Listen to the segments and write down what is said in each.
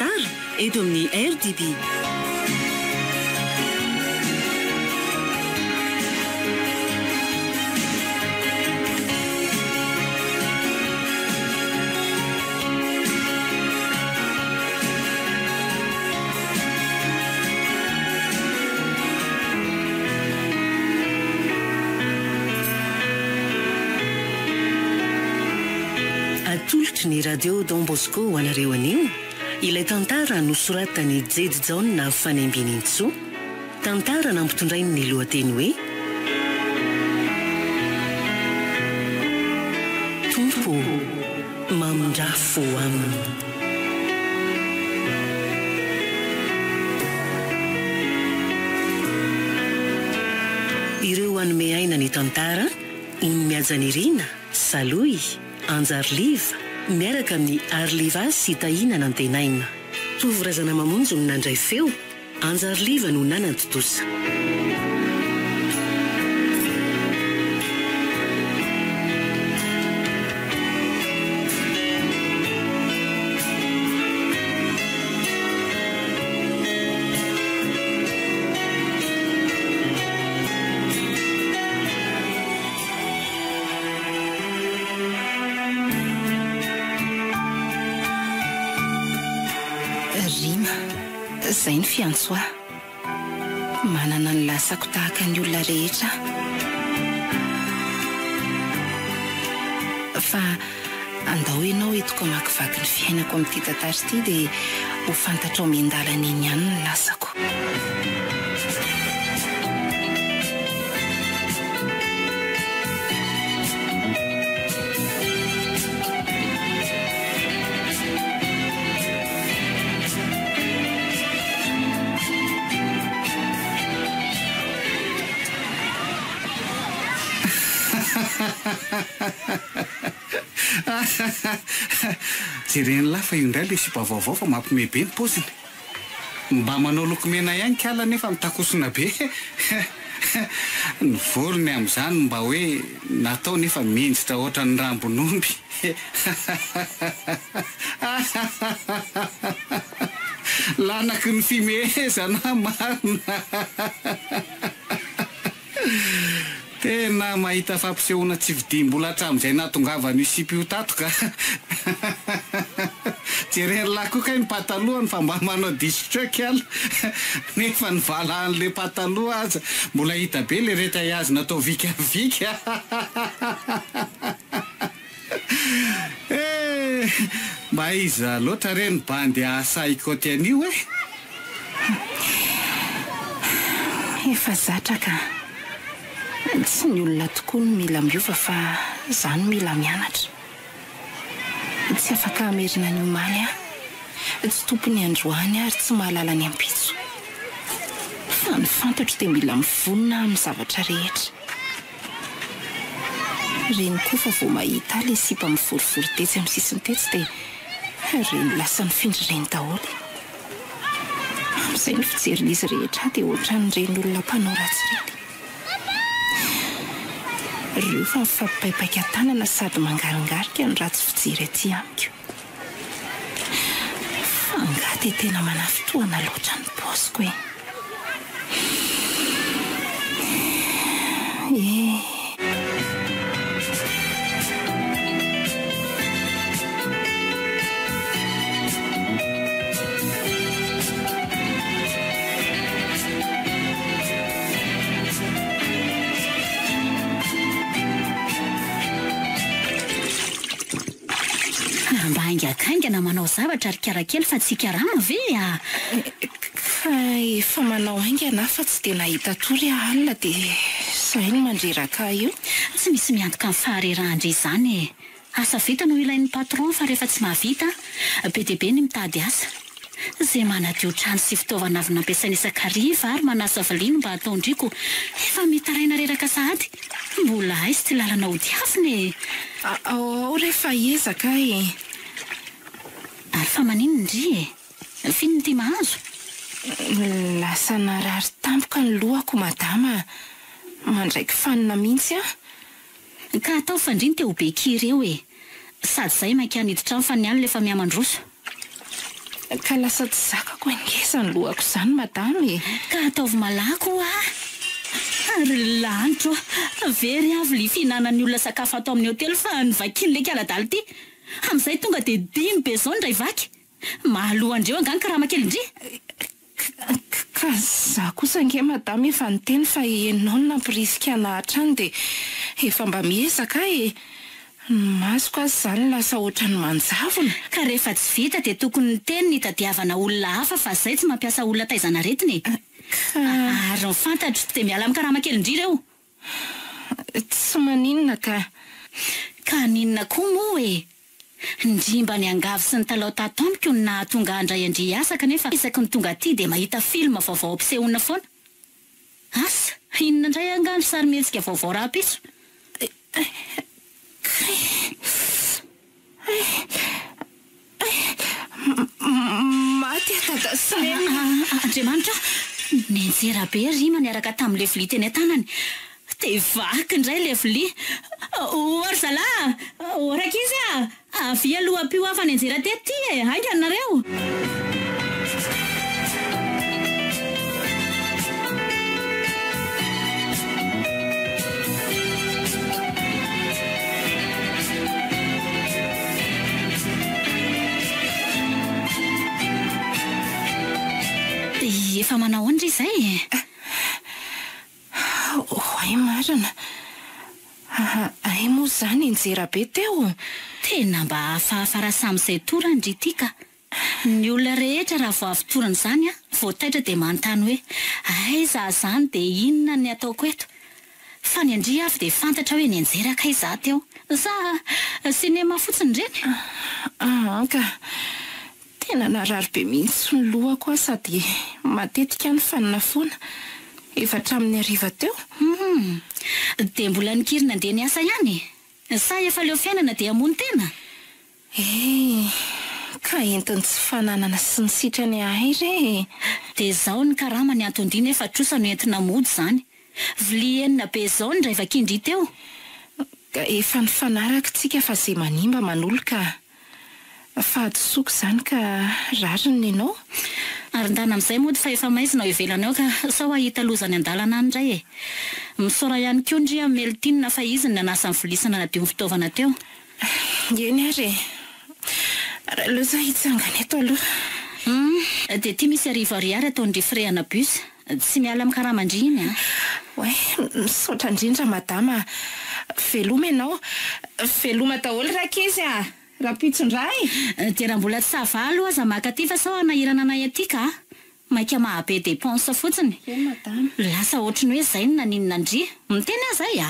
tantara eto amin'ny RDB. Atolotry ny Radio Don Bosco ho anareo anio ilay tantara nosoratan'i Jedy Jaona Fanembinintsoa, tantara nampitondrainy ny lohateny hoe, Tompo ô, mamindrà fo aminy. Ireo hanome aina ny tantara, Ony Mihajanirina, Salohy, Anjariliva, miaraka amin'i Ariliva sy Tahiana Nantenaina. Tovo Razanamamonjy no nandray feo, Anjariliva no nanantontosa. Rima, izay no fiantso ahy. Manana ny lasako tahaka ny olona rehetra aho. Fa andao ianao entiko hamakivaky ny fiainako amin'ity tantara ity dia ho fantatrao miandalana eny ihany ny lasako. Jeren'lah fa io indray le sipa vaovao fa mampime be ny paoziny. Mba manao lokomena ihany kala nefa mitakosona be. Ny volony amin'izany mba hoe natao nefa mihinjitra ohatran'ny rambon'omby. Lanaky ny fimehezana marina. Tena mahita fampisehoana tsy vidiam-bola hatramin'izay nahatongavan'io sipa io tato ka. Jeren'lah koa kay ny patalohany fa mba manao distruk ala nefa ny valahan'le pataloha aza mbola hita be le retaillages natao vikavika. Eh! Mba iza loatra re ny bandy hahasahy hikaoty an'io eh? Efa zatra ka. Tsy ny olona tokoa no mila miova fa za no mila mianatra. Tsy afaka hamerina ny omaly aho. Tsy tompon'ny androany aho ary tsy mahalala ny ampitso. Fa ny fantatro dia mila mivonona aho amin'ny zavatra rehetra. Reny koa fa vao mahita ahy ilay sipa mivorivory tetsy amin'ny sisiny tetsy dia ireny lasa nifindra ireny daholo. Amin'izay ny fijerin'izy rehetra ahy dia ohatran'ireny olona mpanao ratsy ireny. Ireo fa mifampipaipaika tanana sady mangaringarika ny ratsy fijery aty amiko. Fa angaha dia tena manafintohina loatra ny paoziko e? Eh. Mba haingankaingana manao zavatra ry Karakely fa tsy hikarama ve a? Ka efa manao haingana aho fa tsy dia nahita tory aho alina dia izay no mandreraka ahy io. Tsy misy miantoka ny faharerahan-dry izany e! Asa vita no ilain'ny patron fa rehefa tsy mahavita, be dia be ny mitady asa. Ze manadio trano sy fitaovana avy nampiasaina isan-kariva ary manasa vilia no mba ataon-driko efa mitaraina reraka sahady. Mbola aiza ity lalana hodiavina e! Ao ao re fa hiezaka aho e! Ary fa maninona ndry e? F'inona ity mahazo? Lasa narary tampoka ny lohako madama a! Mandray kifanina mihitsy aho. Ka ataovy fa ndry ny te ho be kiry eo e! Sady zay maika haniditra any fa ny alina efa mihamandroso. Ka lasa tsy zakako hoe ngeza ny lohako izany madama e! Ka ataovy malaky hoa! Ry lanitra ô! Very avy ly fihinanan'ny olona sakafo ato amin'ny hotely fa novakian'ilay kialadala ity! Amin'izay tonga dia dimy be izao ny indray vaky! Mahaloa an-dreo angaha ny karama kely ndry? Ka za kosa ange madama efa niteny fa ianao no nampirisika anah hatrany dia efa mba miezaka aho e! Ny masoko aza izany lasa ohatran'ny manjavona. Ka rehefa tsy vita dia tokony niteny ny hitadiavana olona hafa fa zay tsy mampiasa olona taizana aretina e! Ka. Ary ny fantatro dia miala amin'ny karama kely ndry ireo. Tsy maninona ka. Ka haninona koa moa e! Ndry mba niangavy sy nitalaho tato amiko no nahatonga ahy ndray an-dry hiasa kanefa isaky ny tonga aty dia mahita film vaovao ampisehoana foana. Asa, inona indray angaha ny sarimihetsika vaovao rahampitso? Maty aho dada sy neny. Andriamanitra o! Nianjera be Rima niaraka tamin'ilay vilia teny an-tanany. Dia vaky indray ilay vilia. O ry zalahy a! O rankizy a! Avia aloha ampio aho fa nianjera teto ity e! Haingana nareo! Dia efa manao ahoana re izay e? Oay marina. Hay moa izaho nianjera be teo. Tena mba hafahafa raha samy izay torany ry ity ka. Ny olona rehetra raha vao avy torana izany vao taitra dia manontany hoe aiza aho izany dia inona ny ataoko eto? Fa ny an-dry avy dia fantatra hoe nianjera kay izaho teo. Sa sinema fotsiny ireny? Aa ka. Tena narary be mihitsy ny lohako aho sady matetika aho nifanina foana. Efa hatramin'ny hariva teo. Humm. Dia mbola nikiry nandeha niasa ihany? Sa efa leo fiainana dia hamono tena? Eh! Ka entin'ny tsy fananana sy ny sitrany ahay re e! Dia zao ny karama ny anton-dia nefa trosa no entina mody izany. Vilia enina be zao ny iray vakin-dry teo. Ka efa nifanaraka tsika fa ze manimba manolo ka. Fahadisoako izany ka rariny nenao. Ary ndana amin'izay mody fa efa maizina ao ivelany ao ka sao hahita loza any an-dalana any indray e! Misaora ihany koa ndry amin'i Meltina fa izy no nanasa ny vilia sy nanadio ny fitaovana teo. Eny ary e! Ary aleo za hitsangana eto aloha. Hum, dia ity misy arivo ariary ataon-dry frais ana bus. Tsy miala amin'ny karaman-dry iny an! Oay, misaotra indrindra madama a! Veloma ianao. Veloma daholo rankizy a! Rahampitso indray! Dia raha mbola tsy ça va aloha aza maka aty fa sao hanahirana anay aty ka! Maika mahabe dépense fotsiny. Eny madama. Lasa ohatry ny hoe zay no naninona an-dry. Miteny aho zay a!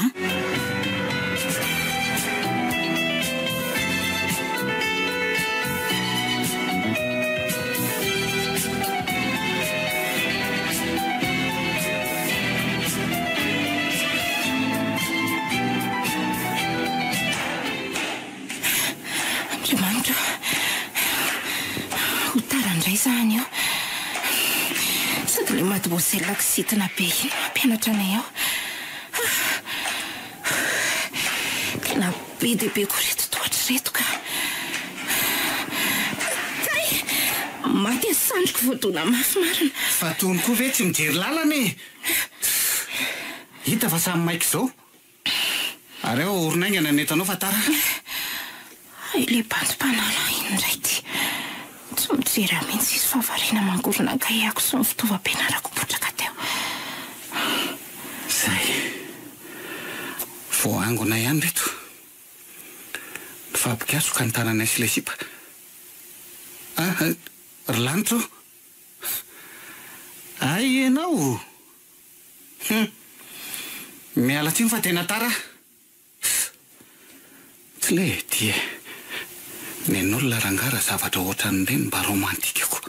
Andriamanitra o! Ho tara indray za anio. Sady ilay mademoiselle kizitina be iny no mampianatra anay ao. Tena be dia be koa ireto tohatra ireto ka. Kay! Maty ny sandriko voadona mafy marina. Fa tony koa ve tsy mijery lalana e! Hita fa samy maika izao. Ary ao orona haingana ny entanao fa tara. Hay le bandy mpanala iny indray ity. Tsy mijery ahy mihitsy izy fa variana mangorona ny kahie-ako sy ny fitaovam-pianarako potraka teo. Zay. Voaangona ihany reto. Mifampikasoka ny tananay sy ilay sipa. Ah, ry lanitra ô! Hay ianao! Hum! Miala tsiny fa tena tara ah! Tsy le ety e! Nen'olona rangaha raha zavatra ohatran'ireny mba romantika koa.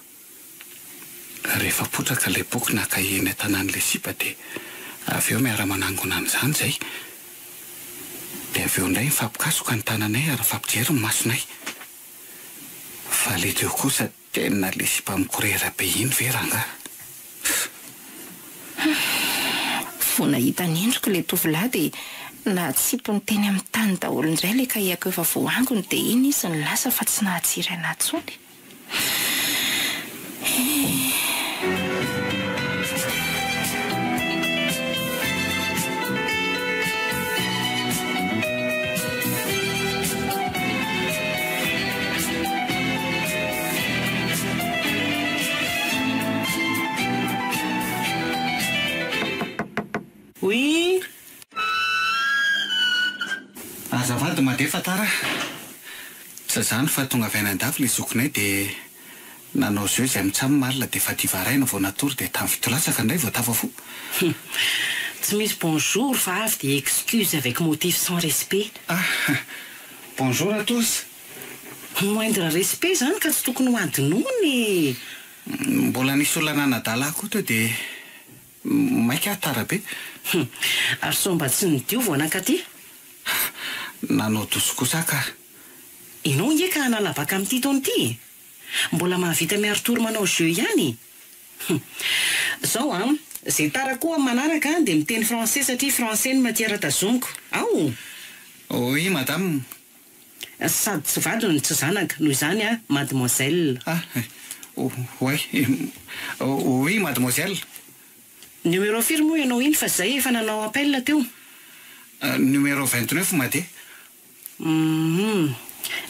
Rehefa potraka ilay boky na kahie eny an-tanan'ilay sipa dia avy eo miara-manangona an'izany izay. Dia avy eo indray mifampikasoka ny tananay ary mifampijery ny masonay. Fa le teo kosa Tena le sipa mikorera be iny ve rangah? Humm. Vao nahita ny endriko ilay tovolahy dia natsipiny teny amin'ny tany daholo indray ilay kahiako efa voaangony dia iny izy no lasa fa tsy nahatsiry anà intsony. Azafady Made fa tara ah. Tsy izany fa tonga avy any andafy ilay zokinay dia nanao jeu izay mitsam alina dia efa hadiva haraina vao natory dia tamin'ny fito latsaka indray vao tafafoha. Hum. Tsy misy bonjour fa avy dia excuse avec motif sans respect. Ah! Bonjour à tous. Moindre respect izany ka tsy tokony ho adinoina e! Mbola nisy olona nanadala ahy koa teo dia maika aho tara be. Hum. Ary sao mba tsy nidio vao nankaty? Nanao douche kosa aho ka. Ianao ange ka hanala bac amin'ity taona ity e! Mbola mahavita miari-tory manao jeu ihany e! Hum. Zao an, ze tara koa amin'ny manaraka dia miteny français satria français no matière tazomiko. Ao! Oui madame. Sady tsy vadiny no tsy zanaka, noho izany an, mademoiselle. Ah, oay, oui mademoiselle. Numéro firy moa ianao iny fa zay efa nanao appel teo? Numéro 29 made. Humm.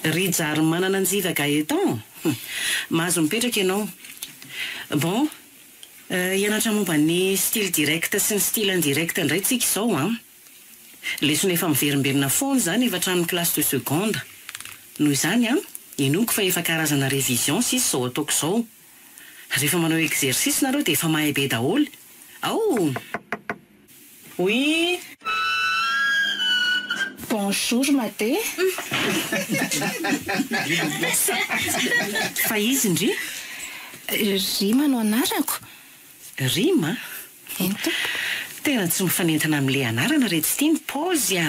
Rijarimanana Njiva Gaëtan? Mahazo mipetraka ianao. Bon, hianatra momba ny style direct sy ny style indirect indray tsika izao an. Lesona efa miverimberina foana izany efa hatramin'ny classe de seconde. Noho izany an, inoako fa efa karazana révision sisa izao ataoko izao. Rehefa manao exercice nareo dia efa mahay be daholo. Ao! Oui! Bonjour Made. Fa izy ndry? Rima no anarako. Rima? Eny tompoko. Tena tsy mifanentana amin'ilay anarana re tsy tia ny paozy a!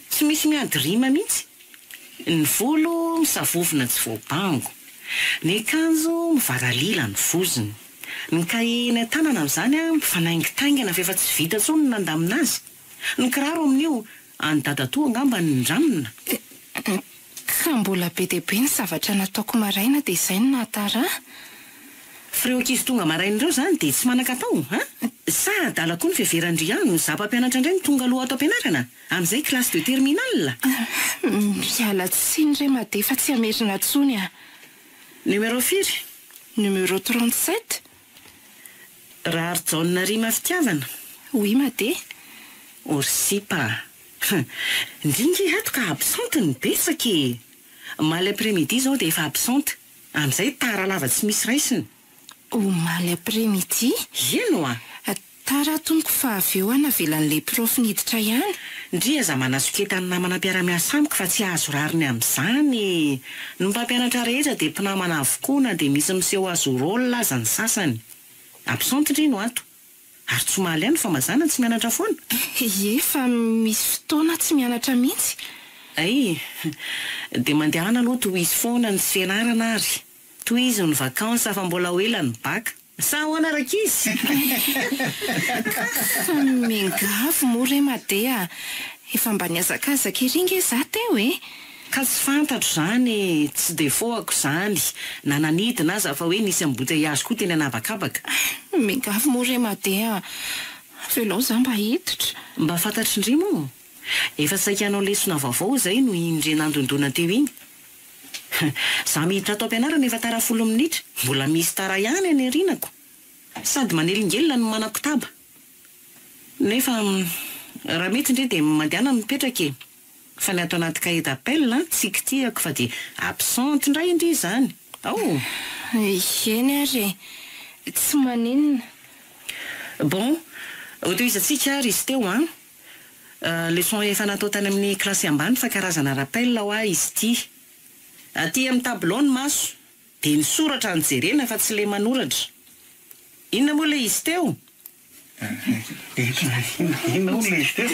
Tsy misy miady rima mihitsy. Ny volo misavovona tsy voabango. Ny akanjo mivaralila ny vozony. Ny kahie eny an-tanana amin'izany mifanaingitaingina fa efa tsy vita intsony ny nandamina azy. Ny kiraro amin'io, an'i dadatoa angamba no nindramina. Ka mbola be dia be ny zavatra nataoko maraina dia izay no nahatara ahy. F'ireo ankizy tonga maraina ireo izany dia tsy manan-katao an? Sa adala koa ny fiheveran-dry ihany, ny za mpampianatra indray no tonga aloha ato am-pianarana? Amin'izay classe de terminale? Miala tsiny re Made fa tsy hamerina intsony ah. Numéro firy? Numéro 37. Raharijaona Rima Fitiavana. Oui Made. O ry sipa a! Ndry nge ato ka absente ny betsaka e! Omaly après midi izao dia efa absente. Amin'izay tara lava tsy misy raisina. Omaly après midi? Eny oa! Tara tompoko fa avy eo aho navelan'ilay prof niditra ihany. Ndry aza manasoketa ny namana mpiara-miasa amiko fa tsy azo rariny amin'izany e! Ny mpampianatra rehetra dia mpinamana avokoa na dia misy miseho azy ho rôle aza ny sasany. Absente ndry no ato. Ary tsy omaly ihany fa mazàna tsy mianatra foana. Ie fa misy fotoana tsy mianatra mihitsy. Hay! Dia mandehana aloha tohizo foana ny tsy fianarana ary. Tohizo ny vacances fa mbola ho ela ny bac. Sa ahoana rankizy? Ka miangavy moa re Made a! Efa mba nihazakazaka ery nge za teo e! Ka tsy fantatro izany e! Tsy dia fohako izany na nanidina aza fa hoe nisy embouteillage koa teny an'habakabaka. Miangavy moa re Made a! Avelao za mba hiditra. Mba fantatry ndry moa? Efa saika hanao lesona vaovao izay no iny ndry nandondona teo iny. Za miditra ato am-pianarana efa tara folo minitra, mbola misy tara ihany any aorianako. Sady manelingelina no manakotaba. Nefa raha mety ndry dia mandehana mipetraka e! Fa ny ato anaty cahier d'appel tsy kitihako fa dia absente indray ndry izany. Ao! Eny ary e! Tsy maninona. Bon, hotohizantsika ary izy teo an! Leçon efa natao tany amin'ny kilasy ambany fa karazana rappel hoa izy ity. Aty amin'ny tableau ny maso dia ny soratra no jerena fa tsy le manoratra. Inona moa le izy teo? Inona hono le izy teo?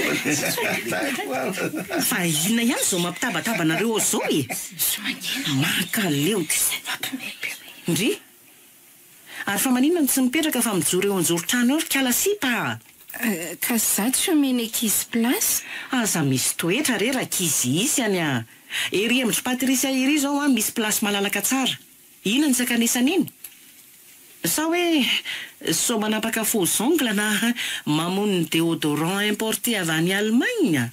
Fa inona ihany izao mampitabataba anareo ao izao e? Mankaleo. Ndry. Ary fa maninona no tsy mipetraka fa mijoro eo anjoron-trano eo ry kala sipa a! Ka za tsy omena ankizy place. Aza misy toetra re rankizy isany a! Ery amin-dry Patricia ery izao an misy place malalaka tsara. Inona ny sakanesana iny? Sa hoe sao manapaka faux ongles na mamono ny déodorant importé avy any Allemagne?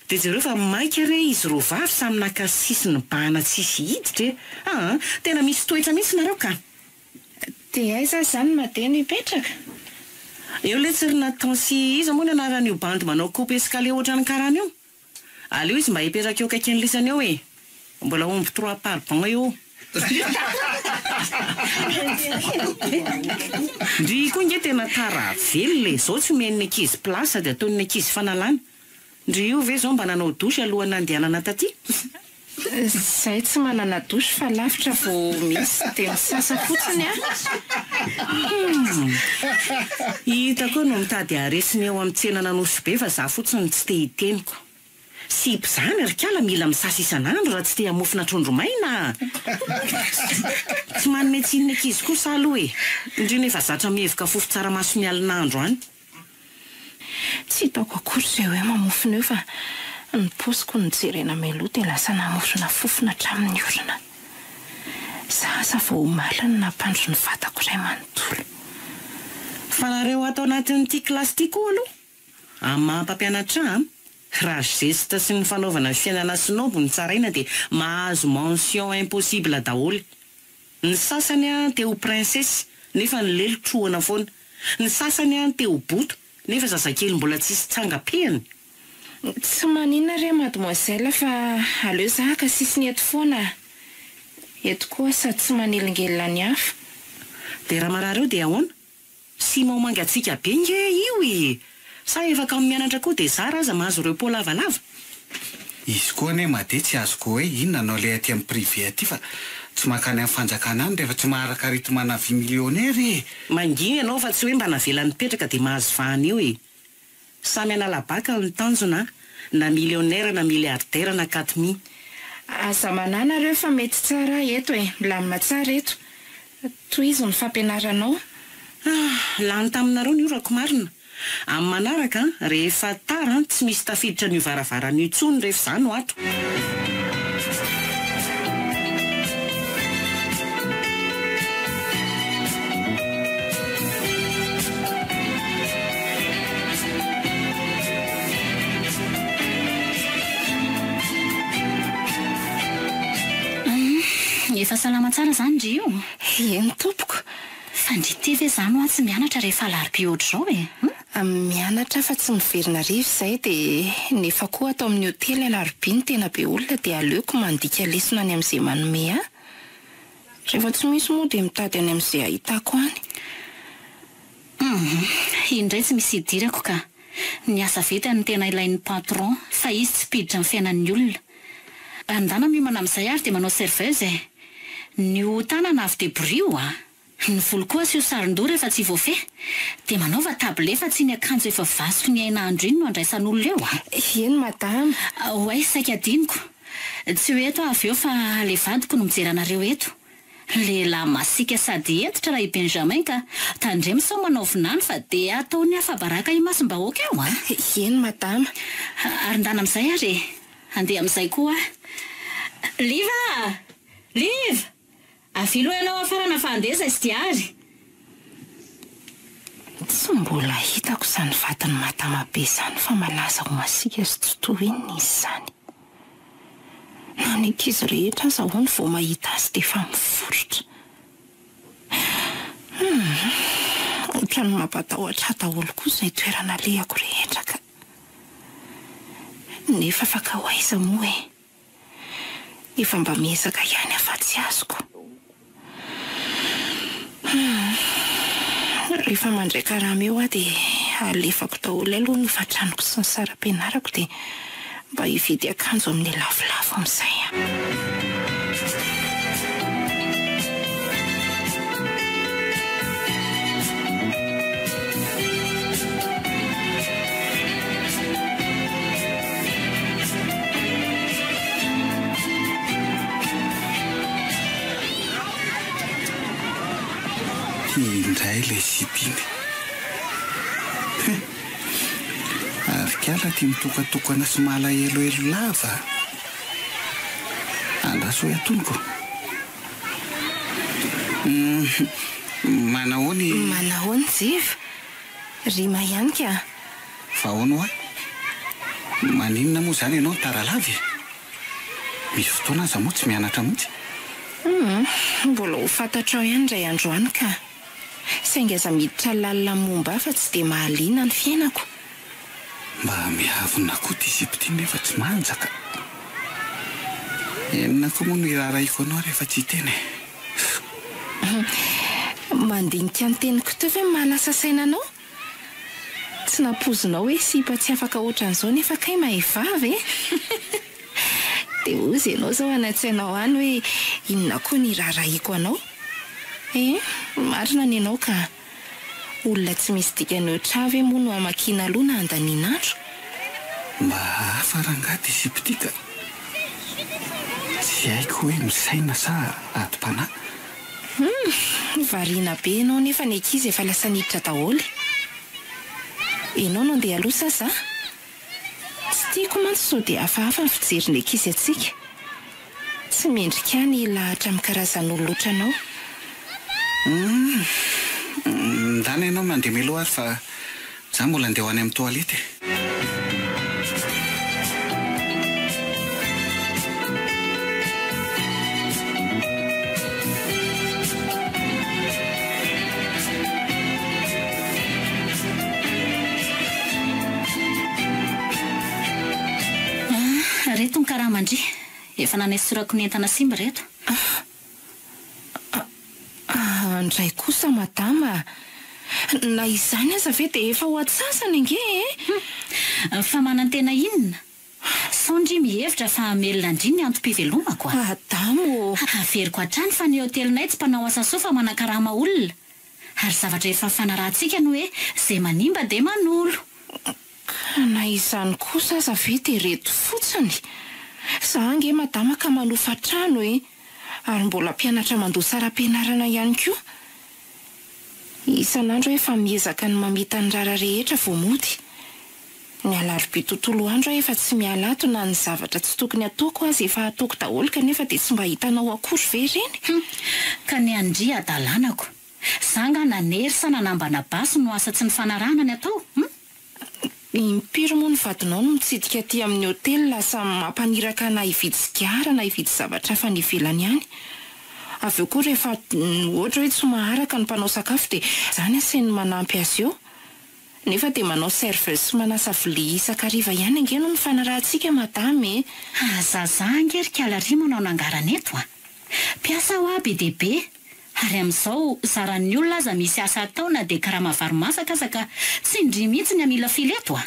Dia jereo fa maika re izy roa vavy samy naka sisiny bahana tsisy hiditra e! Aa! Tena misy toetra mihitsy nareo ka! Dia aiza aza izany Made no hipetraka? Eo letsy ry Nathan sy iza moa ny anaran'io bandy manao coupe escalier ohatran'ny karana io? Aleo izy mba hipetraka eo akaikin'ny lisany eo e! Mbola omby trois par banc eo. Ndry koa nge tena tara velona e! Zao tsy omen'ny ankizy place sady ataon'ny ankizy fanalana. Ndry io ve zao mba nanao douche alohan'ny nandehanana taty? Zay tsy manana douche fa lavitra vao misy dia misasa fotsiny an! Humm! Hitako eo no mitady haharesy ny eo amin'ny tsenan'Anosibe fa za fotsiny tsy te hiteniko. Sipa izany ry kala mila misasa isan'andro raha tsy te hamofona trondro maina a! Tsy manome tsiny ny ankizy kosa aloha e! Ndry nefa zatra mihevoka fofon-tsaramaso mialin'andro any. Tsy hitako akory izay hoe mamofona eo fa ny paosiko no jerena mialoha dia lasa namorona fofona hatramin'ny orona. Zaza vao omaly no nampandro ny vatako iray manontolo. Fa nareo ato anatin'ity kilasy ity koa aloha Amin'ny maha mpampianatra ahy, raha geste sy ny fanaovana fiainana snob no tsaraina dia mahazo mention impossible daholo. Ny sasany te ho princesse nefa ny lelo trohana foana. Ny sasany te ho bota nefa zazakely mbola tsisy tsangam-pehiny. Tsy maninona re mademoiselle fa aleo za haka sisiny eto foana a! Eto koa sady tsy manelingelina ny hafa. Dia raha marary eo dia ahoana? Simon mangatsiaka be nge io e! Sa efa kamo mianatra koa dia zara aza mahazo repos lavalava? Izy koa anie made tsy azoko hoe inona no aleha aty amin'ny privé aty fa tsy mankany amin'ny fanjakana any rehefa tsy maharaka rythme ana vie millionnaire e! Mangina ianao fa tsy hoe mba navela nipetraka dia mahazo vahana eo e! Samy hanala baka ny tanjona na millionnaire na milliardaire na katmi. Aza manahy nareo fa mety tsara aho eto e, milamina tsara eto. Tohizo ny fampianaranao. Ah, lany taminareo ny orako marina. Amin'ny manaraka an, rehefa tara an, tsy misy tafiditra an'io varavarana io intsony rehefa izaho no ato. Humm, efa salama tsara izany ndry io? Eny tompoko. Fa ndry ity ve izany hoa tsy mianatra rehefa alarobia ohatr'izao e? Hum? Mianatra aho fa tsy miverina hariva izay dia nefa koa ato amin'ny hotely alarobia no tena be olona dia aleoko mandika lesona any amin'izay manome ahy. Rehefa tsy misy moa dia mitady any amin'izay ahitako any. Humm, iny indray tsy misy idirako ka. Ny asa vitany no tena ilain'ny patron fa izy tsy mpiditra amin'ny fiainan'ny olona. Andana miomana amin'izay ary dia manao serveuse e! Ny ho tanana avy dia borio a! Ny volo koa asio saron-doha rehefa tsy voafehy. Dia manaova table fa tsy iny akanjo efa vasoky ny hainandro iny no andraisan'olona eo a! Eny madama. Oay, saika adinoko. Tsy ho eto aho avy eo fa le vadiko no mijery anareo eto. Lehilahy masiaka sady hentitra raha i Benjamin ka. Tandremo sao manao vinany fa dia ataony afa-baraka imasom-bahoaka eo an! Eny madama. Ary ndana amin'izay ary e! Handeha amin'izay koa aho. Liva a! Liva! Avia aloha ianao hafarana fa handeha izay sy Diary. Tsy mbola hitako izany vadin'i madama be izany fa malaza ho masiaka sy tsy toa inona izy izany. Na ny ankizy rehetra aza hono vao mahita azy dia efa miforitra. Humm, ohatran'ny mampatahotra ahy daholo koa izay toerana alehako rehetra ka. Nefa afaka ho aiza moa e? Efa mba miezaka ihany aho fa tsy azoko. Humm, rehefa mandray karama eo aho dia alefako daholo aloha ny hofan-tranoko sy ny saram-pianarako dia mba hividy akanjo amin'ny lafolafo amin'izay aho. Ty indray ilay sipa iny. Hein! Ary kala ty mitokatokana sy malahelohelo lava a! Andraso hoe atonoko. Hum, manahoana i. Manahoana Jiva? Rima ihany ka. Fa ahoana hoa? Maninona moa izany ianao no tara lava e? Misy fotoana aza moa tsy mianatra mihitsy. Humm, mbola ho fantatrao ihany indray andro any ka. Saingy aza miditra lalina momba ahy fa tsy dia mahaliana ny fiainako. Mba miavona koa ty sipa ty nefa tsy manja ka. Inona koa moa no hiraharahiako anao rehefa tsy hiteny e. Mandinika ny teniko teo ve mahalasa saina anao? Tsy nampoizinao hoe sipa tsy afaka ohatran'izao nefa kay mahay vava e! Dia hozy ianao izao any an-tsainao any hoe inona koa ny hiraharahiako anao? Eh, marina ny anao ka. Olona tsy misy dikany ohatr'ahy ve moa no hamakiana loha na handaniana andro? Mba hafa rangahy ty sipa ty ka. Tsy haiko hoe misaina sa adim-panahy. Hum, variana be ianao nefa ny ankizy efa lasa niditra daholo. Ianao no andeha aloha sa za? Tsy tiako mantsy sao dia hafahafa ny fijerin'ny ankizy antsika. Tsy mendrika ahy ny hilahatra amin'ny karazan'olona ohatranao. Humm, ndana ianao mandeha mialoha ary fa za mbola andeha ho any amin'ny toilette e. Ah, reto ny karaman-dry. Efa nanesorako ny entana simba reto. Ah, ah, ndray kosa madama a! Na izany aza ve dia efa ho antsasany ange e! Hum, fa manantena inona? Sao ndry mihevitra fa hamelona an-dry ny antom-pivelomako a! Madama ô! Averiko hatrany fa ny hotelinay tsy mpanao asa soa fa manakarama olona. Ary zavatra efa nifanarahantsika ny hoe izay manimba dia manolo. Ka na izany kosa aza ve dia reto fotsiny? Za ange madama ka manofa trano e! Ary mbola mpianatra mandoa saram-pianarana ihany koa. Isan'andro aho efa miezaka ny mamita ny rara rehetra vao mody. Ny alarobia tontolo andro aho efa tsy miala ato na ny zavatra tsy tokony ataoko aza efa ataoko daholo kanefa dia tsy mba hitanao akory ve ireny? Hum! Ka ny an-dry adalanako. Za nga nanery sa nanambana basy no asa tsy nifanarahana ny atao? Hum! Impiry moa ny vadinao no mitsidika aty amin'ny hotely lasa mampaniraka anah hividy sigara na hividy zavatra hafa any ivelany any. Avy eo koa rehefa ohatra hoe tsy maharaka ny mpanao sakafo dia zany asainy manampy azy eo. Nefa dia manao serveuse sy manasa vilia isan-kariva ihany ange no nifanarahantsika madama e! Ah zaza ange ry kala ry manao nangarana eto a! Mpiasa hoa be dia be Ary amin'izao zaran'ny olona aza misy asa atao na dia karama vary masaka aza ka tsy ndry mihitsy ny hamilafila eto a!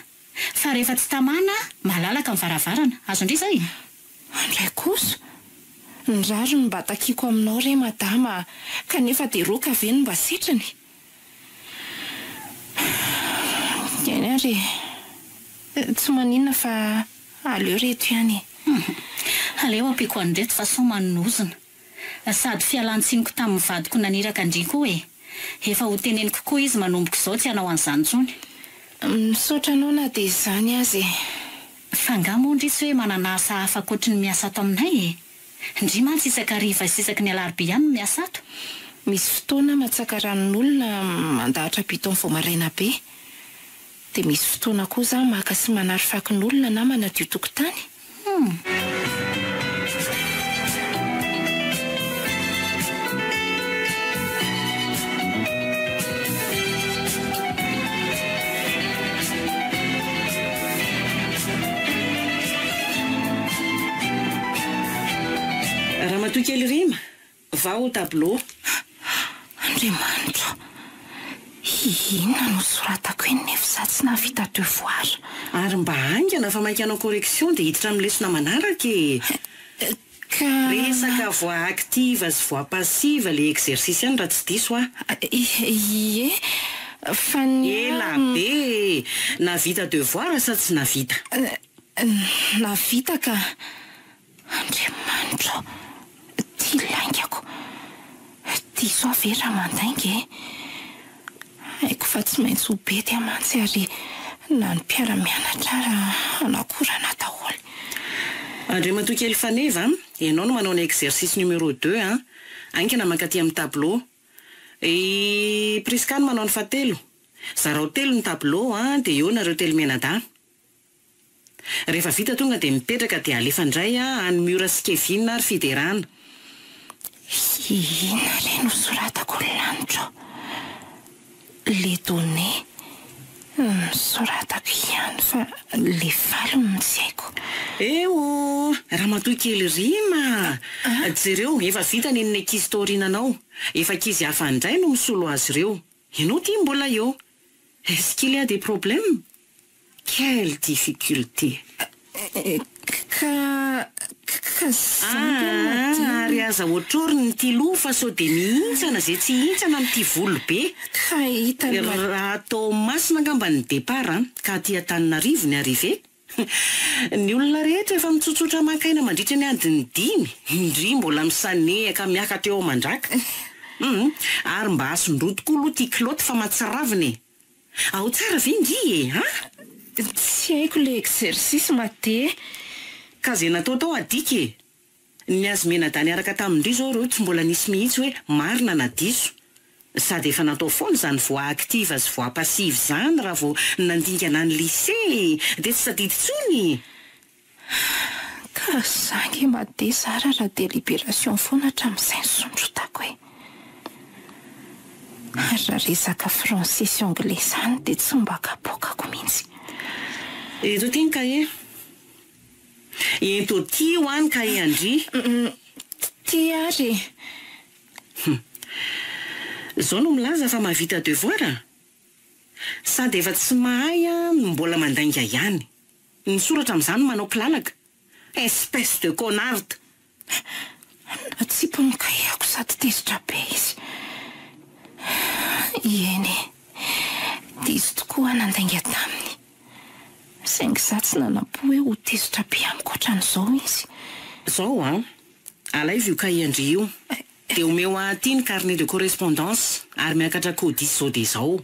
Fa rehefa tsy tamana, malalaka ny varavarana. Azon-dry izay? Andray kosa! Ny rariny mba takiako aminao re madama a! Kanefa dia roaka ve no mba setriny? Eny ary e! Tsy maninona fa aleo reto ihany e! Aleo ampiako an'ireto fa sao manozona. Sady fialan-tsiniko tamin'ny vadiko naniraka an-dry koa e! Efa ho teneniko koa izy manomboka izao tsy hanao an'izany intsony. Misaotra anao na dia izany aza e! Fa nga moa ndry tsy hoe manana asa hafa ankoatry ny miasa ato aminay e? Ndry mantsy isan-kariva sy isaky ny alarobia ihany no miasa ato. Misy fotoana aho matsaka ranon'olona mandahatra bidon vao maraina be. Dia misy fotoana koa za maka sy manary fakon'olona na manadio tokotany. Hum. Ramatoa kely Rima, Va au tableau. Andriamanitra o! Inona no soratako eny nefa za tsy nahavita devoir. Ary mba haingana fa maika hanao correction dia hiditra amin'ny lesona manaraka e! Ka. Resaka voix active sy voix passive le exercice any raha tsy diso aho. Ie, fa ny ahy. Ela be e! Nahavita devoir sa tsy nahavita? Nahavita ka. Andriamanitra o! Ty laingako! Diso aho ve raha mandainga e? Haiko fa tsy maintsy ho bedy aho mantsy ary na ny mpiara-mianatra ara hanakorana daholo. Andriamatoa kely Faneva a, ianao no manao ny exercice numéro deux a, haingana mankaty amin'ny tableau. I Prisca no manao ny fahatelo. Zarao telo ny tableau a, dia eo nareo telo mianadahy. Rehefa vita tonga dia mipetraka dia alefa indray any Miora sy Kevin ary Fiderana. Inona re no soratako ry lanitra ô? Les données. Nosoratako ihany fa le valiny no tsy haiko. Eo! Ramatoa kely Rima a! Jereo, efa vita ny an'ny ankizy taoriananao. Efa ankizy hafa indray no misolo azy ireo. Ianao ity mbola eo. Est-ce qu'il y a des problèmes? Quelle difficulté! Ka, ka zany ve no Aa, ary aza otroriny ity loha fa sao dia mihintsana izay tsy hihintsana amin'ity volo be. Ka hitan'i ma. Raha Toamasina angamba ny départ an, ka aty Antananarivo ny arrivée. Ny olona rehetra efa mitsotsotra maka aina mandritra ny adiny dimy, ndry mbola misanehaka miakatra eo mandraka. Hum, ary mba asondroty koa aloha ity kilaoty fa matsiravina e. Ao tsara ve ngy e a? Tsy haiko le exercice mate. Ka ze natao tao adika e! Ny azy mianadahy niaraka tamin-dry zao reo tsy mbola nisy mihitsy hoe marina na diso. Sady efa natao foana izany voix active sy voix passive izany raha vao nandingana ny lycée e! Dia tsy tadidy intsony! Ka za nge mba de zara raha délibération foana hatramin'izay nisondrotako e! Ary raha resaka français sy anglais izany dia tsy mba kapoakako mihitsy. Ento aty ny kahie. Ento aty hoa ny kahie an-dry. Ty ary e! Hum. Zao no milaza fa mahavita devoir? Sady efa tsy mahay an no mbola mandainga ihany. Ny soratra amin'izany manao kilalaka. Espèce de connard! Natsipy ny kahiako sady tezitra be izy. Eny e, diso tokoa aho nandainga taminy. Saingy izaho tsy nanam-po hoe ho tezitra be amiko hatramin'izao izy. Zao an, alaivo io kahie-ndry io. Dia omeo ahy aty ny carnet de correspondance ary miakatra codis zao dia izao.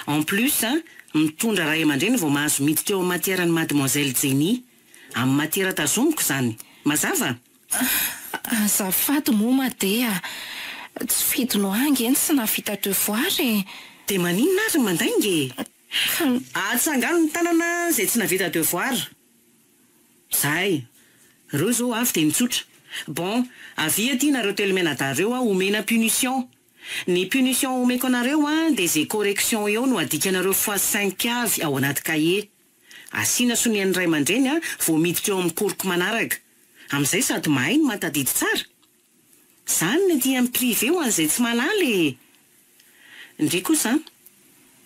En plus, mitondra ray aman-dreny vao mahazo miditra eo amin'ny matière-n'i Mademoiselle Jenny. Amin'ny matière tazomiko izany. Mazava? Azafady moa Made a! Tsy fidiny ho ahy ange ny tsy nahavita devoir e! Dia maninona ary ny mandainga e? Atsangano ny tanana izay tsy nahavita devoir. Zay! Reo zao avy dia mitsotra. Bon, avia aty nareo telo mianadahy reo a, omena punition. Ny punition omeko anareo a, dia ze correction eo no adikanareo fois cinq avy ao anaty cahier. Asiana sonian'ny ray aman-dreny a, vao miditra eo amin'ny cours-ko manaraka. Amin'izay sady mahay no mahatadidy tsara. Zany ny aty amin'ny privé ho an'izay tsy mahalala e! Ndry kosa an,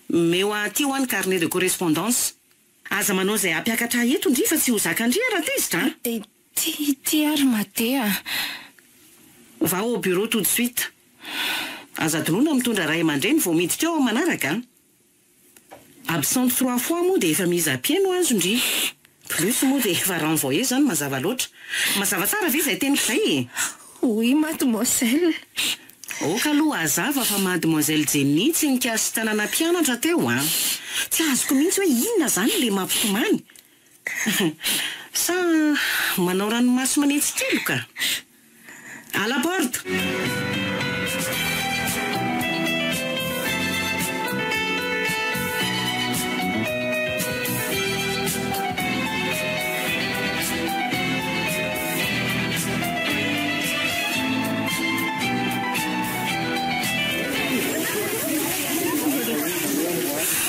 omeo ahy aty hoa ny carnet de correspondance. Aza manao izay hampiakatra ahy eto ndry fa tsy ho zakan-dry aho raha tezitra a! Ity ity ary Made a! Va au bureau tout de suite. Aza adinoina mitondra ray aman-dreny vao miditra eo amin'ny manaraka a! Absente trois fois moa dia efa mise à pied no azo ndry. Plus moa dia efa renvoyé izany mazava loatra. Mazava tsara ve izay teniko izay e? Oui mademoiselle. Aoka aloha hazava fa mademoiselle Jenny tsy nikasi-tanana mpianatra teo an! Tsy azoko mihitsy hoe inona izany ilay mampitomany? Sa manao ranomaso manetsi-keloka? À la porte!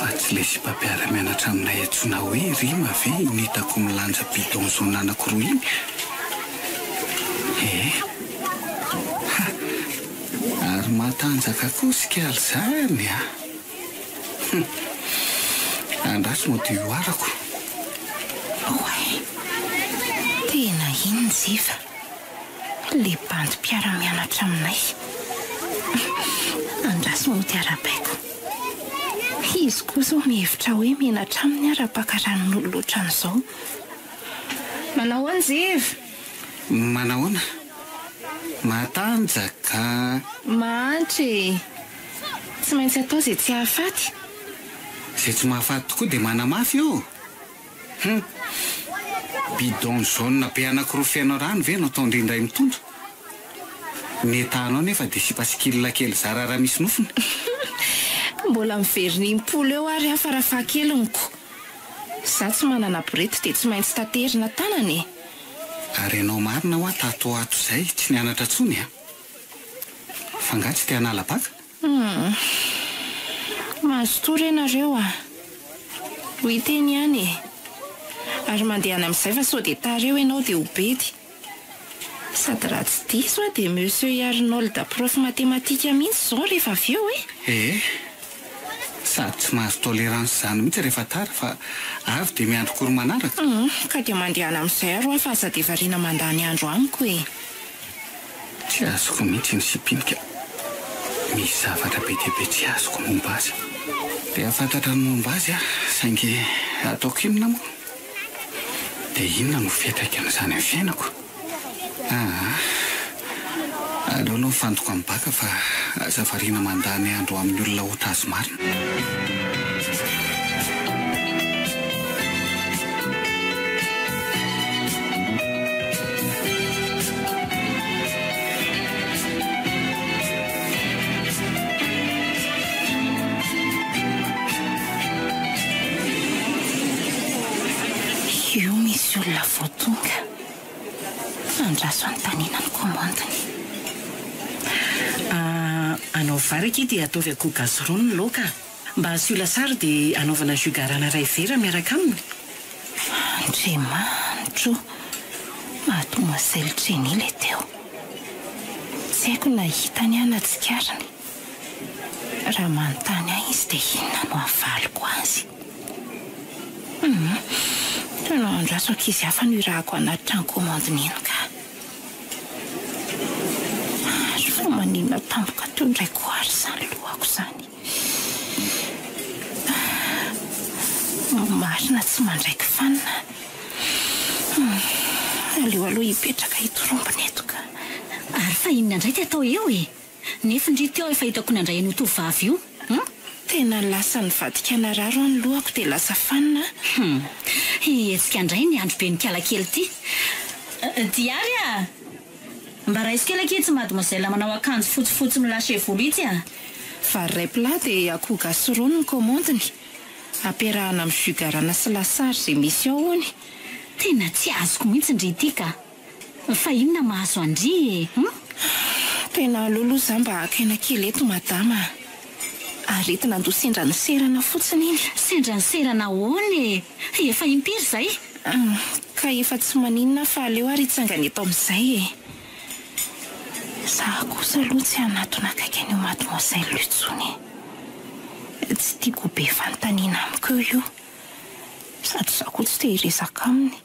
Fa tsy le sipa mpiara-mianatra aminay antsoina hoe Rima ve iny hitako milanja bidon jaune anankiroa iny? Ee. Ha! Ary matanjaka koa sikaly zany a! Hum! Andraso mody hihoarako. Oay! Tena iny Njiva, le bandy mpiara-mianatra aminay. Andraso mody arahabaiko. Izy koa izao mihevitra hoe menatra aminy aho raha mpaka ranon'olona ohatran'izao. Manao ahoana Njiva? Manahoana? Matanjaka. Mahantra e! Tsy maintsy atao izay tsy hahafaty. Izay tsy mahafaty tokoa dia manamafy eo! Hum! Bidon jaune be anankiroa feno rano ve no ataon-dry indray mitondra? Ny entahanao nefa dia sipa skill kely zara raha misy nofony. Mbola miverina impolo eo ary aho farafahakeliny ko! Za tsy manana borety dia tsy maintsy taterina tanana e! Ary ianao marina hoa tato ho ato izay tsy nianatra intsony a! Fa nga tsy te hanala baka? Humm. Mazotoa re nareo a! Ho hita eny ihany e! Ary mandehana amin'izay fa sao dia tara eo ianao dia ho bedy. Sady raha tsy diso aho dia Monsieur Arnold prof matematika mihitsy izao rehefa avy eo e! Ee. Sady tsy mahazo tolérance izany mihitsy rehefa tara fa avy dia miandry cours manaraka. Hum, ka dia mandehana amin'izay ary hoa fa aza dia variana mandany andro amiko e! Tsy azoko mihitsy ny sipinika. Misy zavatra be dia be tsy azoko momba azy. Te hahafantatra ny momba azy aho, saingy ataoko inona moa? Dia inona no fiantraikan'izany amin'ny fiainako? Aa. Aleo aloha mifantoka amin'ny baka fa aza variana mandany andro amin'ny olona ohatra azy marina. Io misy olona vao tonga. Andraso anontaniana ny commande-ny. Anao vary akia dia ataovy akoho gasy rony ny laoka a! Mba asio lasary dia anaovana jus garana iray vera miaraka aminy. Andriamanitro o! Mademoiselle Jenny ilay teo. Tsy haiko na hitany aho na tsikariny. Raha manontany ahy izy dia inona no havaliko azy? Hum, tena andraso ankizy hafa no irahako hanatitra ny commande-ny iny ka. Ary fa maninona tampoka teo indray koa ary izany lohako izany? Marina tsy mandray kifanina. Hum, aleo aloha hipetraka hitorombina eto ka. Ary fa inona indray ty atao eo e? Nefa ndry teo efa hitako nandray an'io tovovavy io hum? Tena lasa nivadika narary hoa ny lohako dia lasa fanina a! Hum! Hihetsika indray ny andro be nikala kely ity. Diary a! Mba raiso kely akia itsy mademoiselle manao akanjo fotsifotsy mi-lâcher volo itsy a! Vary iray plat dia akoho gasy rony ny commande-ny. Ampiarahana amin'ny jus garana sy lasary izay misy ao hono. Tena tsy azoko mihitsy ndry ity ka! Fa inona mahazo an-dry e? Hum? Tena aleo aloha za mba haka aina kely eto madama a! Aretina andoha sendra niserana fotsiny iny. Sendra niserana ahoana e? Efa impiry izay? Ka efa tsy maninona aho fa aleo ary hitsangana eto amin'izay e! Za kosa aloha tsy hanatona akaiky an'io mademoiselle io intsony e! Tsy tiako ho be fanontaniana amiko eo io. Sady za koa tsy te hiresaka aminy.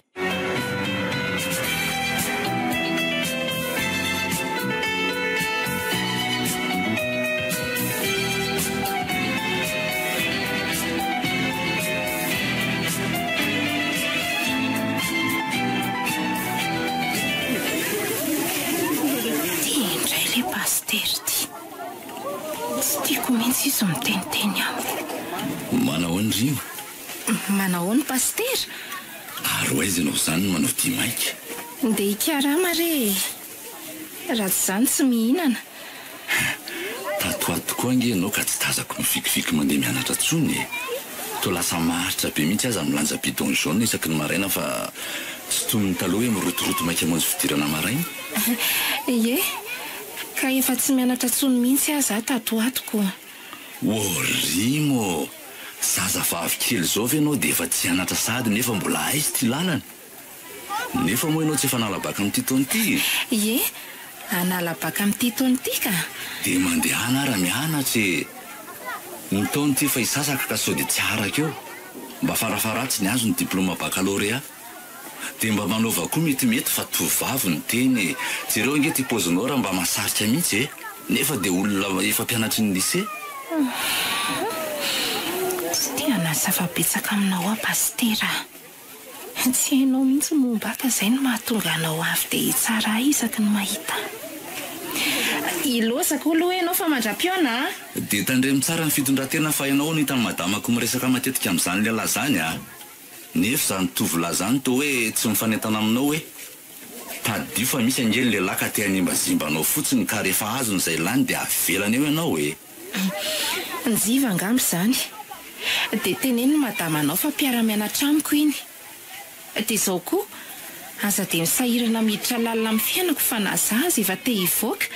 Ty indray ilay pasitera ity. Tsy tiako mihitsy izy miteniteny amiko. Manahoana Rima? Manahoana Pasitera? Ary ho aiza ianao izany no manao dia maika? Ndeha hikarama re e! Raha tsy izany tsy mihinana. Tato ho ato tokoa ange ianao ka tsy tazako mifikifiky mandeha mianatra intsony e! Toa lasa maharitra be mihitsy aza milanja bidon jaune isaky ny maraina fa tsy toy ny taloha hoe mirotoroto maika hamonjy fidirana maraina. Ie, ka efa tsy mianatra intsony mihitsy aho za tato ho ato ko. Ô Rimo ô! Zazavavy kely izao ve ianao dia efa tsy hianatra sahady nefa mbola aiza ity lalana? Nefa moa ianao tsy efa hanala baka amin'ity taona ity e? Ie, hanala baka amin'ity taona ity ka! Dia mandehana ara mianatra e! Ny taona ity efa hisasaka ka sao dia tsy araka eo. Mba farafaharatsiny azo ny diplaoma bakalorea. Dia mba manaova koa metimety fa tovovavy no teny e! Jereo ange ity paozinao raha mba mahasarika mihitsy e! Nefa dia olona efa mpianatry ny lycée. Tsy te hanazava betsaka aminao aho Pasitera a! Tsy hainao mihitsy ny momba ahy ka izay no mahatonga anao avy dia hitsara ahy isaky ny mahita ahy. Hilaozako aloha ianao fa mandra-pihaona a! Dia tandremo tsara ny fitondran-tena fa ianao hono hitan'i madamako miresaka matetika amin'izany lehilahy izany a! Nefa izany tovolahy izany toa hoe tsy mifanentana aminao hoe? Tadidio fa misy ange ny lehilahy ka te hanimbazimba anao fotsiny ka rehefa azony izay lany dia avelany eo ianao e! Njiva angamba izany. Dia teneno ny madamanao fa mpiara-mianatra amiko iny. Dia izao koa, aza dia misahirana miditra lalina amin'ny fiainako fa na za aza efa te hivoaka.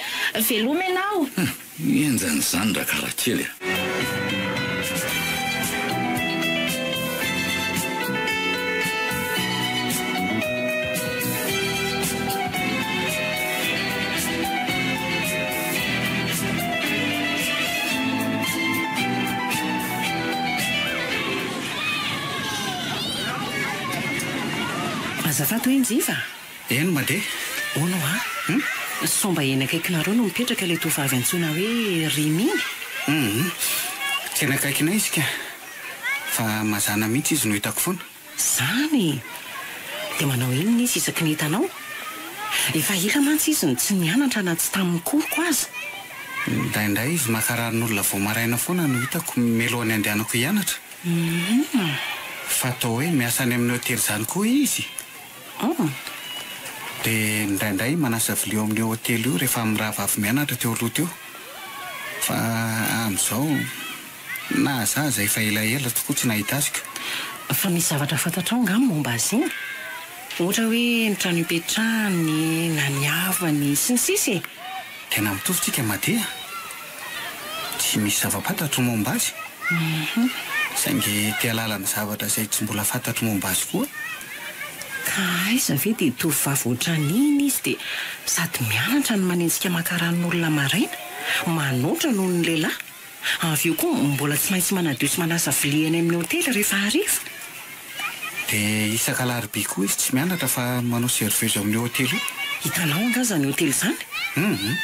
Veloma ianao! Hum! Henjana izany rakarakely a! Azafady hoe Njiva? Eny Made. Hono hoa? Hum? Sao mba eny akaikinareo no mipetraka ilay tovovavy antsoina hoe Rima iny? Hum. Tsy eny akaikinay izy ka. Fa mazàna mihitsy izy no hitako foana. Izany e! Dia manao inona izy isaky ny hitanao? Efa ela mantsy izy no tsy nianatra na tsy tamin'ny cours-ko aza. Indraindray izy maka ranon'olona vao maraina foana no hitako mialohan'ny handehanako hianatra. Hum. Fa atao hoe miasa any amin'ny hotely izany koa izy. Hum. Dia indraindray manasa vilia ao amin'io hotely io rehefa mirava avy mianatra teo aloha teo. Fa amin'izao na za aza efa elaela tokoa tsy nahita azy ko. Fa misy zavatra fantatrao angaha momba azy iny? Ohatra hoe ny trano ipetrahany na ny havany sy ny sisa e! Tena mitovy tsika Made a! Tsy misy zava-pantatro momba azy. Saingy te hahalala ny zavatra izay tsy mbola fantatro momba azy koa aho. Ka aiza ve dia tovovavy ohatran'iny izy dia sady mianatra no manenjika maka ranon'olona maraina, manoatra noho ny lehilahy. Avy eo koa mbola tsy maintsy manadio sy manasa vilia eny amin'ny hotely rehefa hariva. Dia isaka alarobia koa izy tsy mianatra fa manao serveuse ao amin'io hotely io. Hitanao angaha izany hotely izany? Hum.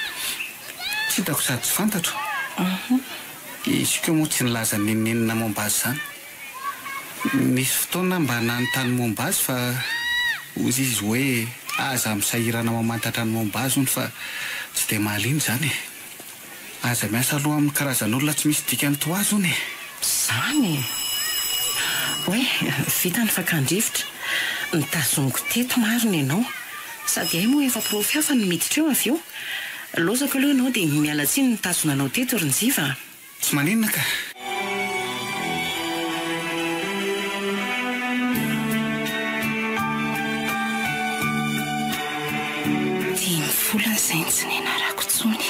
Tsy hitako sady tsy fantatro. Izy koa moa tsy nilaza n'inon'inona momba azy izany. Nisy fotoana aho mba nanontany momba azy fa hoy izy hoe aza misahirana mamantatra ny momba azy hono fa tsy dia mahaliana izany e. Aza miasa loha amin'ny karazan'olona tsy misy dikany toa azy hono e! Izany e! Oay, vita ny fakan-drivotra. Notazomiko teto marina ianao. Sady hay moa efa prof hafa no miditra eo avy eo. Lozako aloha ianao dia miala tsiny nitazona anao teto ry Njiva a! Tsy maninona ka! Dimy volana izay no tsy nianarako intsony.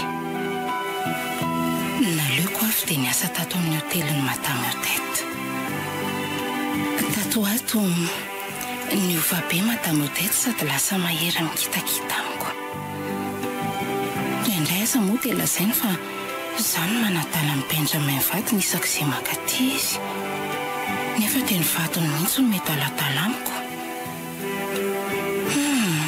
Naleoko avy dia niasa tato amin'ny hotelin'i Madame Odette. Tato ho ato, niova be Madame Odette sady lasa mahery mikitakita amiko. Indraindray aza moa dia lazainy fa Izaho no manadala an'i Benjamin vadiny isak'izay mankaty izy. Nefa dia ny vadiny mihitsy no miadaladala amiko. Humm.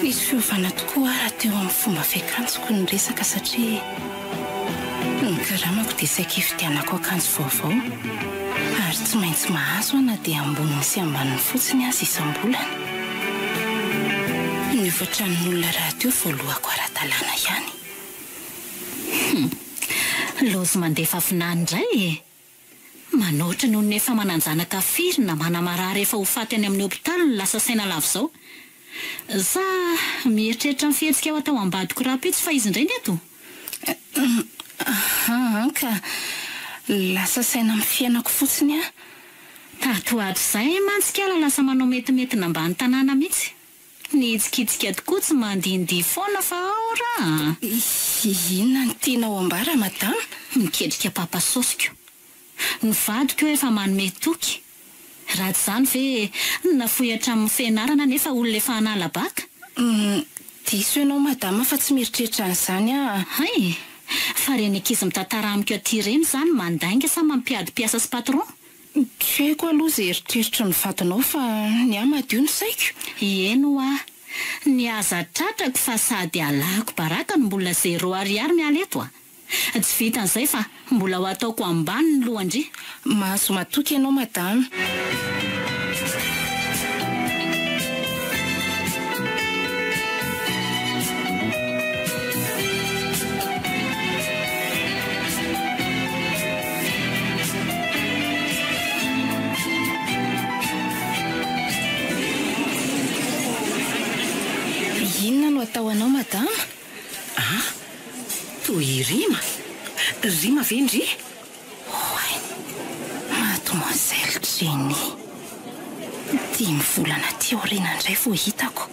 Nisy fiovana tokoa aho raha teo amin'ny fomba fiakanjoko ny resaka satria ny karamako dia saika hividianako akanjo vaovao ary tsy maintsy mahazo aho na dia amboniny sy ambaniny fotsiny aza isam-bolana. Ny hofan-tranon'olona rahateo voalohako ara-dalàna ihany. Hum. Lozy mandefa vinany indray e! Manoatra noho ny efa manan-janaka firy na mana-marary efa ho faty any amin'ny hopitaly no lasa saina lava izao. Sa mieritreritra ny fihetsika ho atao ambadiko rahampitso fa izy indray ny eto? Aa ka lasa saina amin'ny fiainako fotsiny aho. Tato ho ato izay mantsy kala lasa manao metimetina ambany tanàna mihitsy. Ny hitsikitsika tokoa tsy mandihindihy foana fa ao raha. Inona no tianao ambara madama? Miketrika papa saosiko. Ny vadiko efa manome toky. Raha tsy izany ve nafoy hatramin'ny fianarana nefa olona efa hanala baka? Humm, diso ianao madama fa tsy mieritreritra an'izany aho a! Hay! Fa ireny ankizy mitantara amiko aty ireny izany mandainga sa mampiady mpiasa sy patron? Tsy haiko aloha izay eritreritry ny vadinao fa ny ahy madio ny saiko. Eny hoa! Ny aza tratrako fa sady alako baraka no mbola zéro ariary miala eto a! Tsy vitan'izay fa mbola ho ataoko ambany ny lohan-dry. Mahazo matoky ianao madama. Inona no atao anao madama? Ah! Toa i Rima! Rima ve ndry? Oay! Mademoiselle Jenny! Dimy volana aty aoriana indray vao hitako.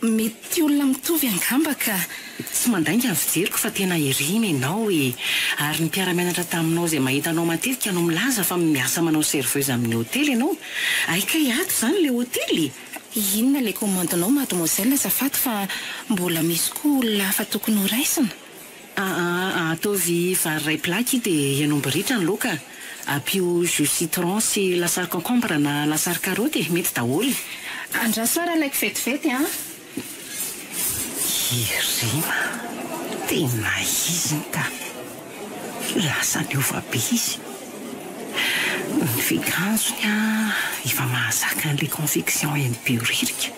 Mety olona mitovy angamba ka. Tsy mandainga ny fijeriko fa tena irina ianao e! Ary ny mpiara-mianatra taminao izay mahita anao matetika no milaza fa miasa manao serveuse amin'ny hotely ianao. Hay kay ato izany ilay hotely e! Inona ilay commande-nao mademoiselle azafady fa mbola misy koa olona hafa tokony ho raisina? Aa ataovy vary iray plaky dia hen'omby ritra ny laoka. Ampio jus citron sy lasary concombre na lasary karaoty e, mety daholo. Andraso ary alaiko vetivety an! I Rima, tena izy iny ka! Lasa niova be izy. Ny fikanjony an, efa mahazaka an'ilay confection eny Behoririka.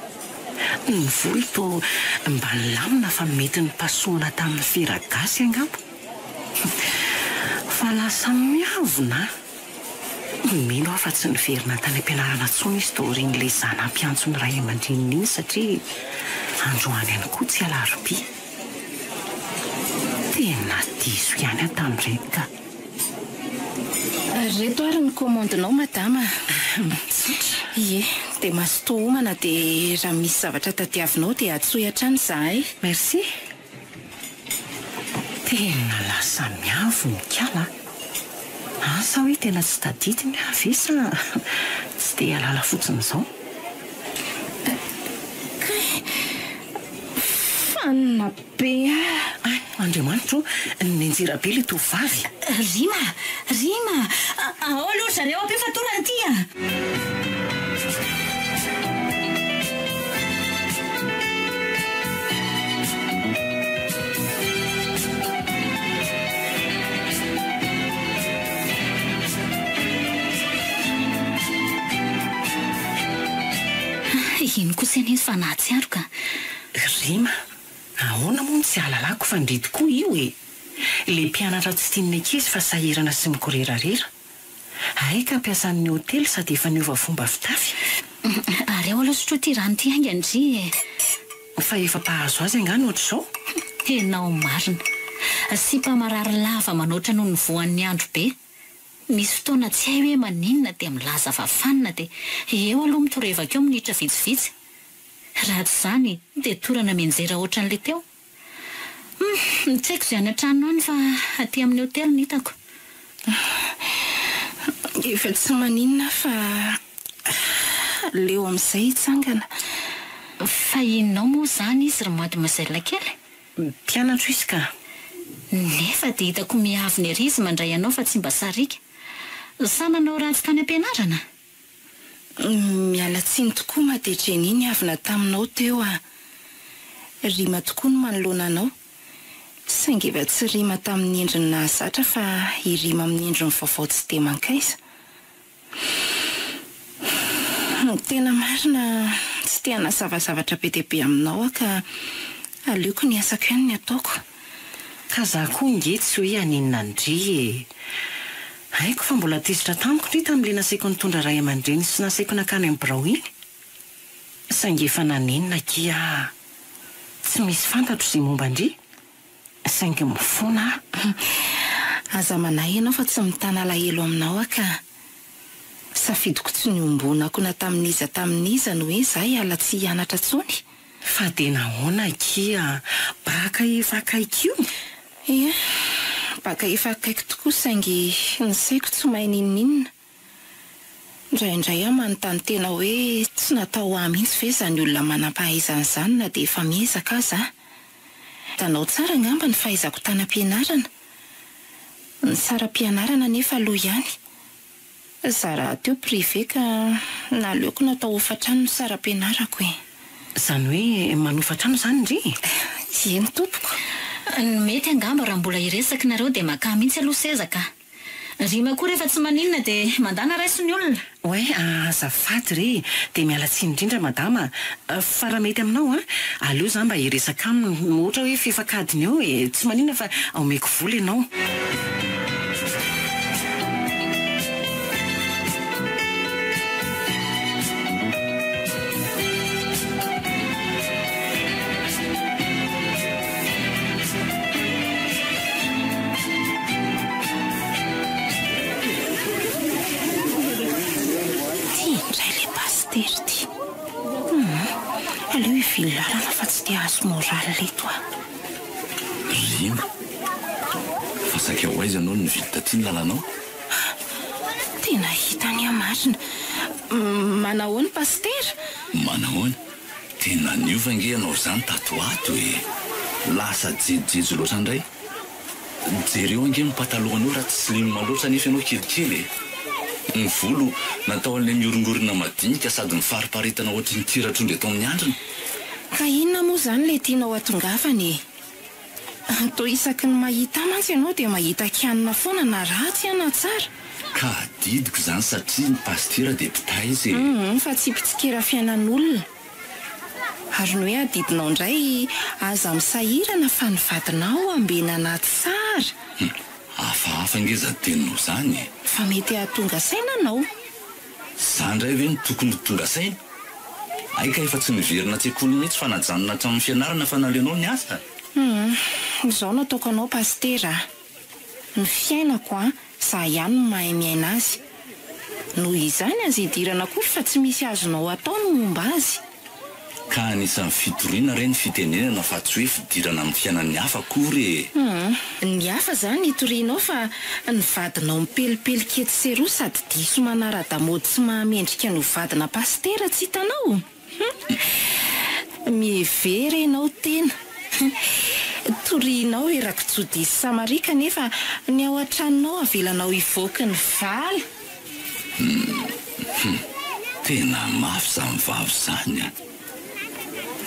Ny volo toa mba nilamina fa mety nipasohana tamin'ny fera gasy angamba. Fa lasa miavona an! Mino aho fa tsy niverina tany am-pianarana intsony izy taorian'ilay izaho nampiantso ny ray aman-dreniny iny satria androany ihany koa tsy alarobia. Tena diso ihany aho tamin'ireny ka. Reto ary ny commande-nao madama a! Misaotra. Ie, dia mazotoa homana dia raha misy zavatra tadiavinao dia antsoy hatrany izahay. Merci. Tena lasa miavo ny kala a! Asa hoe tena tsy tadidiny aho ve sa tsy te hialala fotsiny izao? Kay! Fanina be ah! Hay! Andriamanitra o! Nianjera be ilay tovovavy! Rima! Rima! Ao aloha ry zareo ampio fatorana ity a! Iny kosa anie fa nahatsiaro ka. Rima, ahoana moa no tsy ahalalako fa ndry tokoa io e! Ilay mpianatra tsy tian'ny ankizy fa sahirana sy mikorerarera. Hay ka mpiasan'ny hotely sady efa niova fomba fitafy. Ary ao aloha sotroy ity rano ity haingana ndry e! Fa efa mpahazo azy angaha ny ohatr'izao? Enao marina. Sipa marary lava manoatra noho ny voan'ny andro be. Misy fotoana tsy hay hoe maninona dia milaza fa fanina dia eo aloha mitorevaka eo minitra vitsivitsy. Raha tsy izany dia torana mianjera ohatran'ilay teo. Humm, tsy haiko izay any an-trano any fa aty amin'ny hotely no hitako. Efa tsy maninona aho fa aleo amin'izay hitsangana. Fa inona moa izany izy ry mademoiselle kely? Mpianatro izy ka. Nefa dia hitako miavona ery izy mandray anao fa tsy mba sariaka. Sa nanao ratsy tany am-pianarana? Miala tsiny tokoa ma dia Jenny niavona taminao teo ah. Rima tokoa ny manoloana anao. Saingy efa tsy rima tamin'ny endriny nahazatra fa i Rima amin'ny endriny vaovao tsy dia mankaiza. Ny tena marina tsy te hanazava zavatra be dia be aminao aho ka aleoko ny asako ihany ny ataoko. Ka za koa nge tsy hoe haninona an-dry e! Haiko fa mbola tezitra tamiko ndry tamin'ilay nasaiko nitondra ray aman-dreny sy nasaiko nankany amin'ny birao iny. Saingy efa nanenina akia aho. Tsy misy fantatro izay momba an-dry. Saingy mifona aho. Aza manahy ianao fa tsy mitana alahelo aminao aho ka. Safidiko tsy niombonako na tamin'iza tamin'iza ny hoe za hiala tsy hianatra intsony. Fa dia nahoana akia? Baka efa akaiky io? Ie, baka efa akaiky tokoa saingy ny saiko tsy mahay n'inon'inona. Indraindray aho manontany tena hoe tsy natao ho ahy mihitsy ve izany olona manam-pahaizana izany na dia efa miezaka aza aho. Hitanao tsara angamba ny fahaizako tany am-pianarana. Ny saram-pianarana anefa aloha ihany. Za rahateo privé ka naleoko natao hofantrano ny saram-pianarako e. Izany hoe manofa trano izany ndry e? Eny tompoko. Ny mety angamba raha mbola hiresaka nareo dia makà mihitsy aloha seza ka. Rima koa rehefa tsy maninona dia mandàna raiso ny olona. Ouais, azafady re e! Dia miala tsiny indrindra madama a! Fa raha mety aminao an, aleo za mba hiresaka aminy, ohatra hoe fefak'adiny eo e! Tsy maninona fa omeko vola ianao. Ty indray le pasitera ty. Hum, aleo hivily lalana fa tsy te hahazo morale eto aho. Rima, fa saika ho aiza ianao no nividy taty ny lalanao? Tena hita anie marina. Manahoana pasitera? Manahoana? Tena niova ange ianao izany tato ho ato e! Lasa jejojejo loatra indray. Jereo ange ny patalohanao raha tsy slim loatra nefa ianao kelikely e! Ny volo natao an'ilay mihorongorona madinika sady mifariparitana ohatry ny kira-trondro eto amin'ny handrina. Ka inona moa izany ilay tianao hatongavana e? Toa isaky ny mahita ahy mantsy ianao dia mahita kianina foana na ratsy aho na tsara. Ka adidiko izany satria ny pasitera dia mpitaiza e! Hum, fa tsy mpitsikera fiainan'olona. Ary ny hoe adidinao indray aza misahirana fa ny vadinao ambenana tsara. Hum, hafahafa ange izany teninao izany e! Fa mety hahatonga saina anao. Za indray ve no tokony ho tonga saina? Hay ka efa tsy niverina an-tsekoly mihitsy fa najanona hatramin'ny fianarana fa naleonao niasa? Hum, izao no ataoko anao Pasitera a! Ny fiainako an, za ihany no mahay miaina azy. Noho izany aza idirana akory fa tsy misy azonao atao ny momba azy. Ka anisan'ny fitoriana re ny fitenenana fa tsy hoe fidirana amin'ny fiainan'ny hafa akory e! Hum, ny hafa zany itorianao fa ny vadinao mipelipelika etsy sy eroa sady diso manara-damaody sy mahamendrika ny ho vadina pasitera tsy hitanao? Hum, mihevera ianao tena. Torianao erak'i Jodia sy Samaria kanefa ny ao an-tranonao avelanao hivoaka ny vala. Hum, tena mafy izany vavy izany an!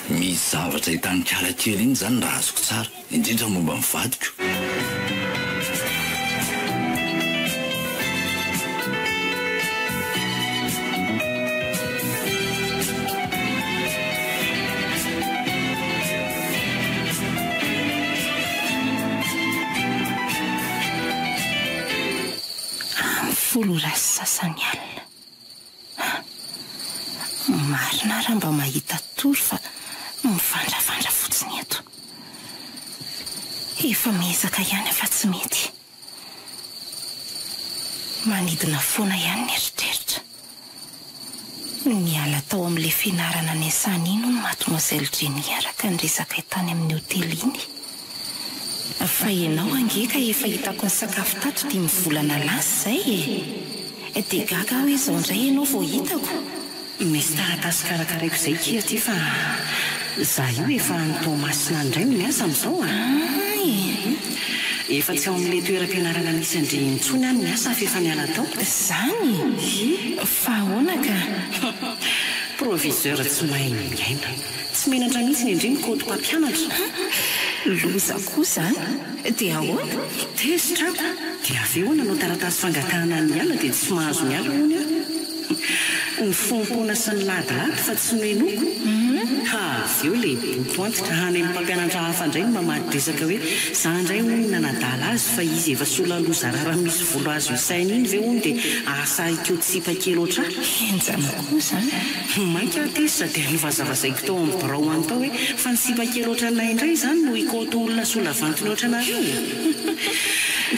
Misy zavatra hitan'i kala kely iny izany raha azoko tsara, indrindra momba ny vadiko. Amin'ny 10h sy sasany alina. Ha! Marina aho raha mba mahita tory fa mivandravandra fotsiny eto. Efa miezaka ihany aho fa tsy mety. Manidina foana ihany ny eritreritra. Niala tao amin'ilay fianarana niasany iny hono Mademoiselle Jenny araka ny resakay tany amin'ny hotely iny. Fa ianao ange ka efa hitako nisakafo tato dimy volana lasa izay e! Dia gaga aho hoe izao indray ianao vao hitako. Misy taratasy karakaraiko izay kia aty fa za io efa any Toamasina any indray no miasa amin'izao a! Hay! Efa tsy ao amin'ilay toeram-pianarana misy an-dry intsony aho no miasa fa efa niala tao. Zany? Fa ahoana ka? Proviseur tsy mahay miaina. Tsy menatra mihitsy ny an-dry mikaoty mpampianatra. Loza koa zany. Dia ahoana? Tezitra aho. Dia avy eo nanao taratasy fangatahana ny hiala dia tsy mahazo miala hono aho. Nifompona sy niladilady fa tsy nohenoiko. Ha, avy eo ilay boto antitra any amin'ny mpampianatra hafa indray no mamadi-dresaka hoe za indray hono nanadala azy fa izy efa sola loza rara misy volo azo isaina iny ve hono dia ahasahy hikoty sipa kely ohatr'ahy. Henjana koa izany. Mainka aho tezitra dia novazavazaiko tao amin'ny birao any tao hoe fa ny sipa kely ohatranay indray izany no hikoty olona sola vantony ohatranareo?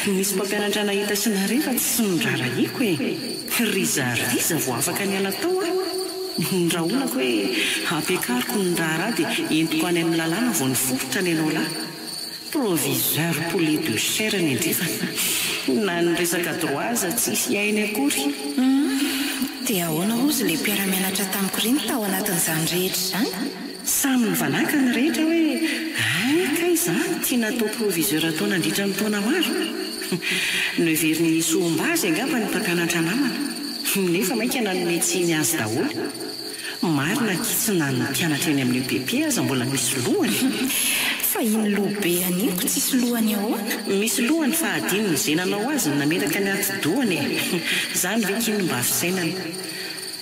Nisy mpampianatra nahita sy nahare fa tsy noraharahiako e! Ry zariza vao afaka niala tao aho. Norahonako hoe hampiakariko ny raharaha dia entiko any amin'ny lalàna vao niforitra ny anao lahy. Proviseur poulet de chair ny andrefana. Na ny resaka droit aza tsisy hainy akory. Humm, dia ahoana hozy ilay mpiara-mianatra tamiko ireny tao anatin'izany rehetra izany? Samy nivanàka ny rehetra hoe hay kay izany ity natao proviseur tao nandritra ny taona maro. Noheveriny nisy homba azy angamba ny mpampianatra namana. Nefa mainka nanome tsiny azy daholo. Marina akia tsy na ny mpianatra eny amin'ny EPP aza mbola misy lohany. Fa iny loha be an'iny ko tsisy lohany ahoana? Misy lohany fa adinony ze nanao azy ny nametraka ny atidohany e! Zany ve ki no mba fisainana?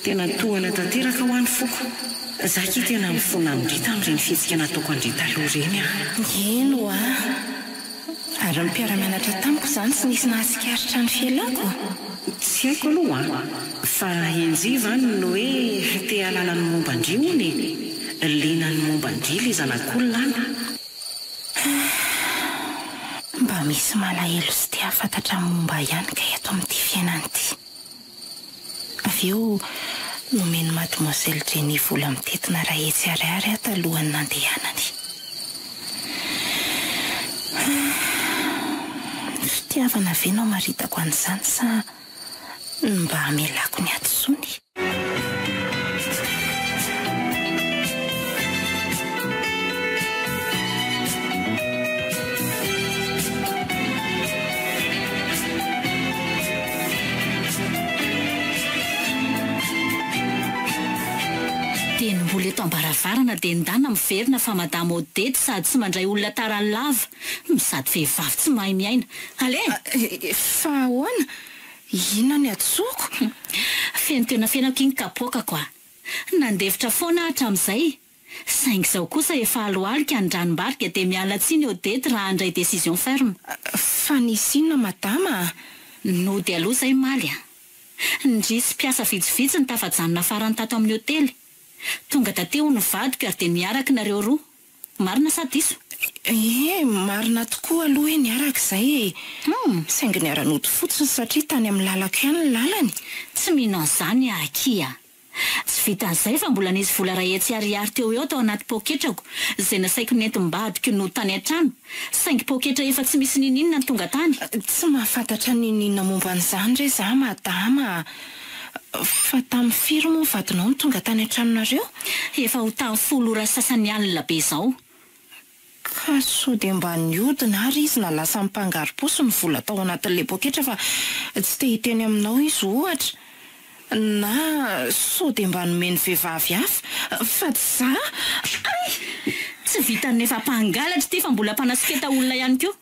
Tena tohana tanteraka hoa ny foko. Za ki tena mifona amin-dry tamin'ireny fihetsika nataoko an-dry taloha ireny ah. Eny hoa. Ary ny mpiara-mianatra tamiko izany tsy nisy nahatsikaritra ny fialako? Tsy haiko aloha an! Fa enjiva any ny hoe te hahalala ny momba an-dry hono e! Liana ny momba an-dry ilay zanak'olona an! Mba misy malahelo sy te hahafantatra ny momba ahy ihany kay ato amin'ity fiainana ity. Avy eo, nomen'i Mademoiselle Jenny vola mitentina iray hetsy ariary aho talohan'ny nandehanany. Fitiavana ve no hamaritako an'izany sa ny mba hamelako ny hadisoany? am-baravarana dia ndana miverina fa madama Odette sady tsy mandray olona tara lava no sady vehivavy tsy mahay miaina. Allez! Fa ahoana? Inona ny hadisoako? Feno tena fenako iny kapoakako a! Nandefitra foana aho hatramin'izay. Saingy izao kosa efa alohalika ny ranom-barika dia miala tsiny Odette raha handray décision ferme. Fa nisy inona madama a? Nody aloha izay omaly a! Ndry sy mpiasa vitsivitsy no tafajanona farany tato amin'ny hotely. Tonga taty hono ny vadiko ary dia niaraka nareo roa. Marina sa diso? Ie, marina tokoa aloha hoe niaraka izay e! Saingy niara-nody fotsiny satria tany amin'ny lalako ihany ny lalany. Tsy mino an'izany aho akia a! Tsy vitan'izay fa mbola nisy vola 100 ariary teo ho eo tao anaty poketrako izay nasaiko nentim-badiko nody tany an-trano, saingy poketra efa tsy misy n'inon'inona no tonga tany. Tsy mahafantatra n'inon'inona momba an'izany re za madama a! Fa tamin'ny firy moa ny vadinao no tonga tany an-tranonareo? Efa ho tamin'ny folo ora sy sasany alina be izao. Ka sao dia mba nihodina ary izy na lasa mpangarom-paosy ny vola tao anatin'ilay poketra fa tsy te hiteny aminao izy ohatra? Na sao dia mba nomeny vehivavy hafa fa tsy za? Hay! Tsy vitan'ny efa mpangalatra ity fa mbola mpanasoketa olona ihany koa.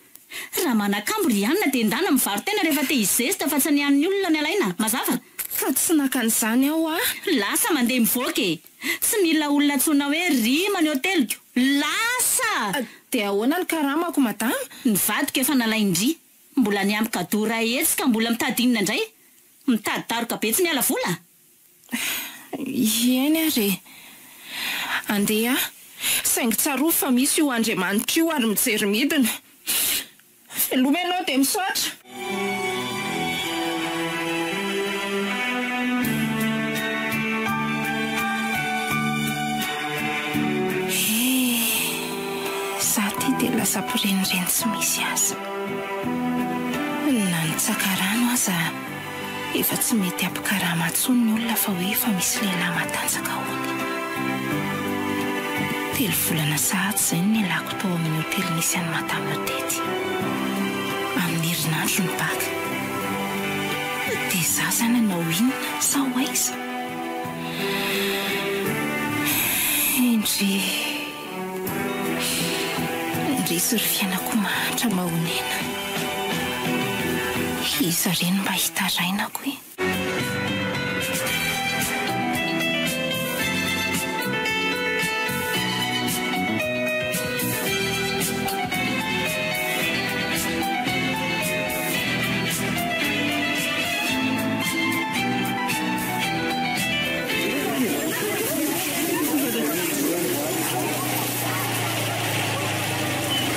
Raha manakambo ry anona dia ndana mivaro-tena rehefa te hizesta fa tsy ny an'ny olona ny alaina. Mazava? Fa tsy naka an'izany aho ah! Lasa mandeha mivoaka e! Tsy mila olona antsoina hoe Rima ny hoteliko. Lasa! Dia ahoana ny karamako madama? Ny vadiko efa nalain-dry. Mbola niampy cadeau 100 ka mbola mitady inona indray? Mitady daroka be tsy miala vola? Eny ary e. Andeha aho. Saingy tsarovy fa misy io Andriamanitra io ary mijery midina. Veloma ianao dia misaotra. He, za ty dia lasa mpirenireny tsy misy asa. Na nitsaka rano aza Efa tsy mety hampikarama intsony ny olona fa hoe efa misy lehilahy matanjaka hono. Telo volana sahady izay no nialako tao amin'ny hotely nisy an'i Madame Odette. Amin'ny herinandro ny bac. Dia izaho izany hanao inona sa ho aiza? Endrey. Indrisy ry fiainako mahantra mahonena. Iza re no mba hitarainako e?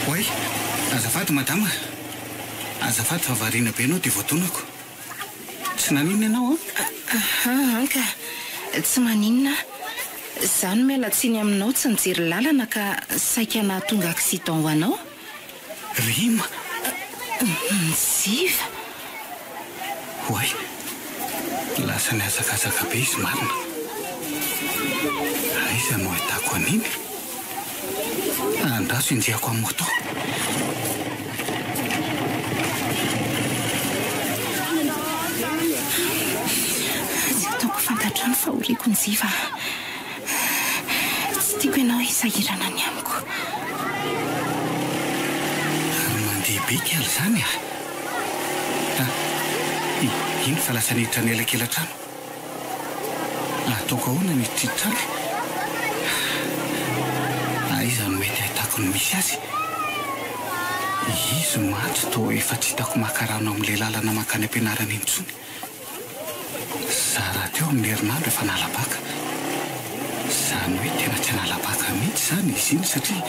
Oay! Azafady madama a! Azafady fa variana be ianao dia voadonako. Tsy naninona ianao an? Aha, an ka! Tsy maninona aho. Izaho no miala tsiny aminao tsy nijery lalana ka saika nahatonga accident ho anao. Rima! Njiva! Oay! Lasa nihazakazaka be izy marina. Aiza no ahitako an'iny? Andraso enjehako amin'ny moto. Tsy ataoko fantatrao ny fahoriako Njiva a! Tsy tiako ianao hisahirana ny amiko. Ary mandeha be k'ala izany a! Ah! Iny fa lasa niditra ny elakelan-trano. Ataoko ahoana ny hiditra any? Aiza no mety ahitako ny misy azy? Izy mantsy toa efa tsy hitako maka rano amin'ilay lalana mankany am-pianarana intsony. Za rahateo amin'ny herinandro efa nala-baka. Izany hoe tena tsy hanala-baka mihitsy izany izy iny satria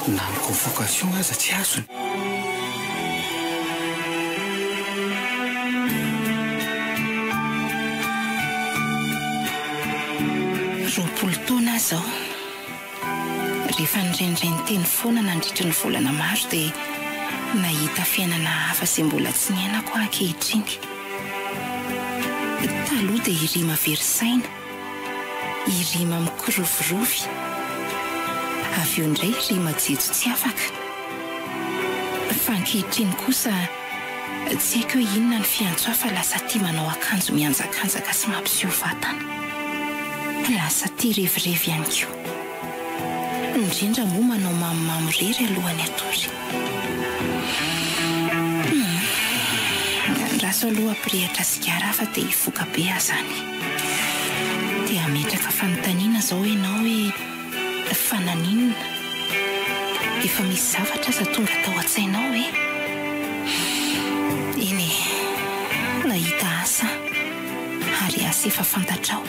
na ny convocation aza tsy azony. 20 taona aho izao. Rehefa nirenireny teny foana nandritry ny volana maro dia nahita fiainana hafa izay mbola tsy niainako aho ankehitriny. Taloha dia i Rima very saina, i Rima mikirovirovy, avy eo indray i Rima jejo tsy afaka. Fa ankehitriny kosa tsy haiko hoe inona ny fiantso ahy fa lasa tia manao akanjo mihanjakanjaka sy mampiseho vatana. Lasa tia revirevy ihany koa. Indrindra moa manao mamomamo irery alohan'ny hatory. Hum. Andraso aloha hampirehitra sigara aho fa te hifoka be aho izany. Te hametraka fanontaniana izao ianao hoe fa naninona? Efa misy zavatra aza tonga tao an-tsainao ve? Eny e, nahita asa aho ary asa efa fantatrao.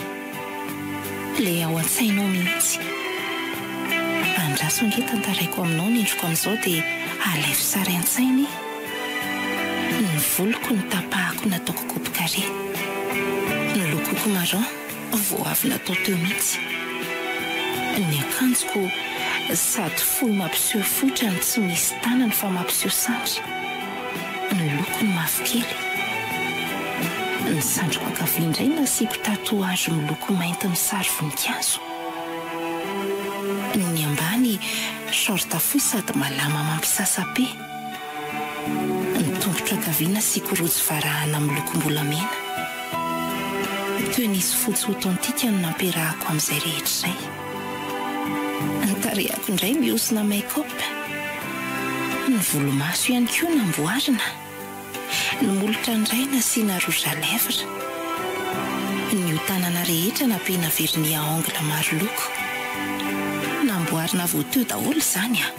Ilay ao an-tsainao mihitsy. Andraso ange tantaraiko aminao ny endriko amin'izao dia alaivo sary an-tsaina e. Ny voloko notapahako nataoko coupe carré. Ny lokoko marron vao avy natao teo mihitsy. Ny akanjoko sady fohy mampiseho foitra no tsy misy tanany fa mampiseho sandry. Ny lokony mavokely. Ny sandriko ankavia indray nasiako tatouage miloko mainty misary voninkazo. Ny ambany short fohy sady malama mampisasa-pe. Ny tongotro ankavia nasiako rojo varahana milokom-bolamena. Tenisy fotsy authentique no nampiarahako amin'izay rehetra izay. Ny tarehako indray mihosina make-up. Ny volomaso ihany koa namboarina. Ny molotra indray nasiana rouge à lèvres. Ny hotanana rehetra nampiana vernis à ongles maro loko. Namboarina vao teo daholo izany an!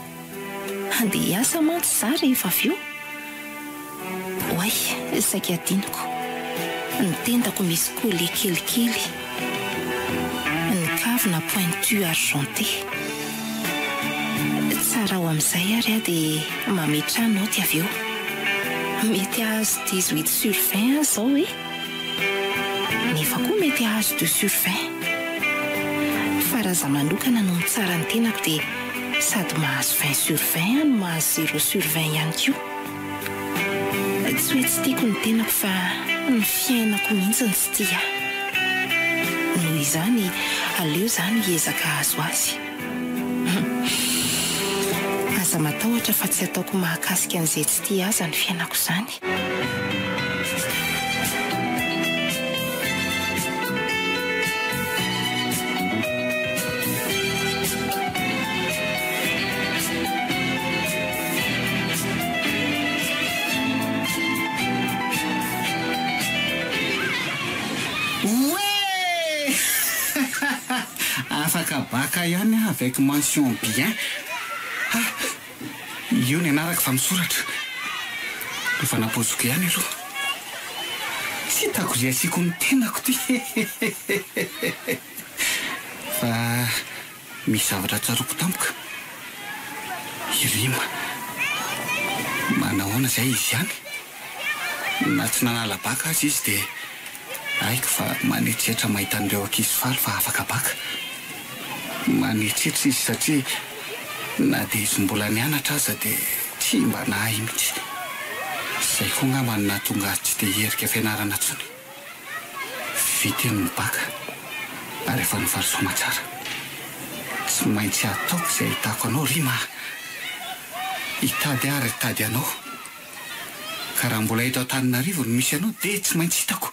Handeha hiasa mantsy za rehefa avy eo. Oay, saika adinoko. Ny tendako misy collier kelikely. Ny kavina pointu argenté. Tsara ao amin'izay ary aho dia mametraha naoty avy eo. Mety hahazo 18 sur 20 aho izao e! Nefa koa mety hahazo deux sur 20. Fa raha za manokana no mitsara ny tenako dia sady mahazo 20 sur 20 aho no mahazo zéro sur 20 ihany koa. Tsy hoe tsy tiako ny tenako fa ny fiainako mihitsy no tsy tia ahy. Noho izany aleo za no hiezaka hahazo azy. Aza matahotra fa tsy ataoko mahakasika an'izay tsy tia ahy izany fiainako izany. Oee! Afaka bac ihany aho avec mention bien. Ha! Io ny anarako fa misoratra. Efa napoiziko ihany aloha. Tsy hitako izay asiako ny tenako ty hehehehe. Fa misy zavatra tsaroako tampoka. I Rima. Manahoana izay izy any? Na tsy nanala baka aza izy dia haiko fa manetsetra mahita an'ireo ankizy faly fa afaka baka. Manetsetra izy satria na dia izy mbola nianatra aza dia tsy mba nahay mihitsy. Izay koa angamba no nahatonga azy tsy dia hiherika fianarana intsony. Vita iny ny baka ary efa nivaly soamatsara. Tsy maintsy ataoko izay ahitako anao Rima a! Hitady aho ary hitady anao. Ka raha mbola eto Antananarivo no misy anao dia tsy maintsy hitako.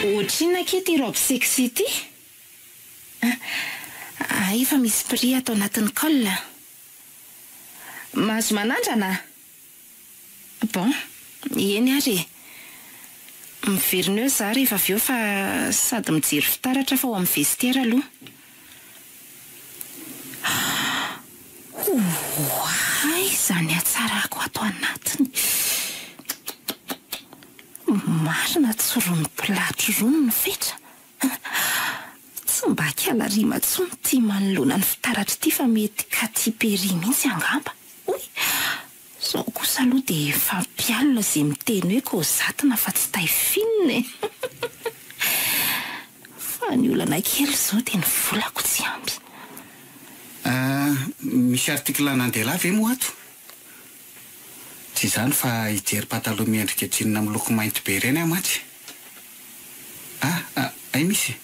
Ohatrinona akia ity robe sexy ity? Hay efa misy prix ato anatin'ny col. Mahazo manandrana? Bon, eny ary e. Miverina eo za rehefa avy eo fa sady mijery fitaratra fa ao amin'ny vestiaire aloha. Oay izany hatsarako ato anatiny. Marina tsy rony pilatro rony ny fetra. Tsy mba kiala rima tsony ty manoloana ny fitaratra ity fa mety Katy Perry mihitsy angamba. Oy! Zao kosa aloha dia efa mpialona ze miteny hoe kaozatina fa tsy taille fine e! Fa ny olana kely zao dia ny volako tsy ampy. Ah, misy article Nandela ve moa ato? Tsy izany fa hijery pataloha miendrika jean miloko mainty be ireny aho mantsy. Ah, ah, hay misy e!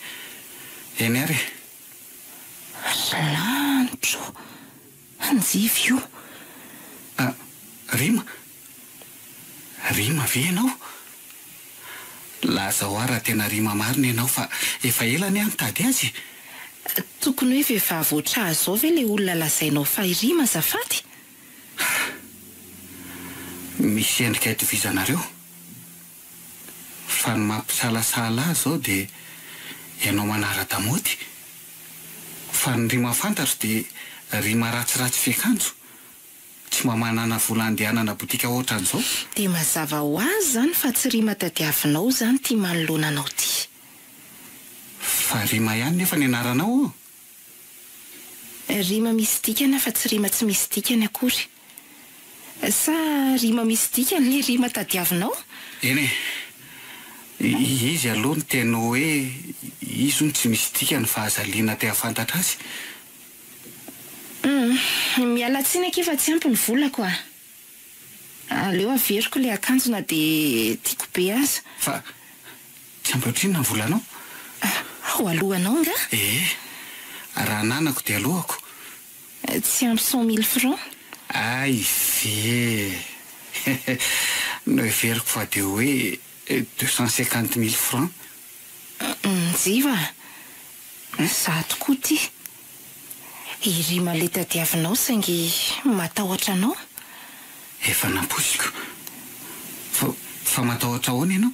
Eny ary e! Ry lanitro o! Njiva io. Ah, Rima? Rima ve ianao? Lazao ahy raha tena Rima marina ianao fa efa ela anie aho nitady azy e! Tokony hoe vehivavy ohatr'ahy izao ve ilay olona lazainao fa i Rima azafady? Misy endrika itovizanareo. Fa ny mampisalasala ahy izao dia ianao manara-damaody. Fa ny rima fantatro dia rima ratsiratsy fiakanjo. Tsy mba manana vola handehanana botika ohatran'izao. Dia mazava ho azy izany fa tsy rima tadiavinao izany ity manoloana anao ity. Fa rima ihany nefa ny anaranao ô! Rima misy dikany fa tsy rima tsy misy dikany akory. Sa rima misy dikany ny rima tadiavinao? Eny e! Izy aloha niteny hoe izy hono tsy misy dikany fa aza liana te hahafantatra azy. Humm, miala tsiny akia fa tsy ampy ny volako a! Aleo averiko ilay akanjo na dia tiako be aza. Fa tsy ampy ohatrinona ny volanao? Ho alohanao angaha? Ee, raha ananako dia aloako. Tsy ampy cent mille francs. Hay ve e! Noheveriko fa dia hoe 250 mille francs. Njiva a! Za tokoa ty. I Rima le tadiavinao saingy matahotra anao. Efa nampoiziko. Fa, fa matahotra ahoana ianao?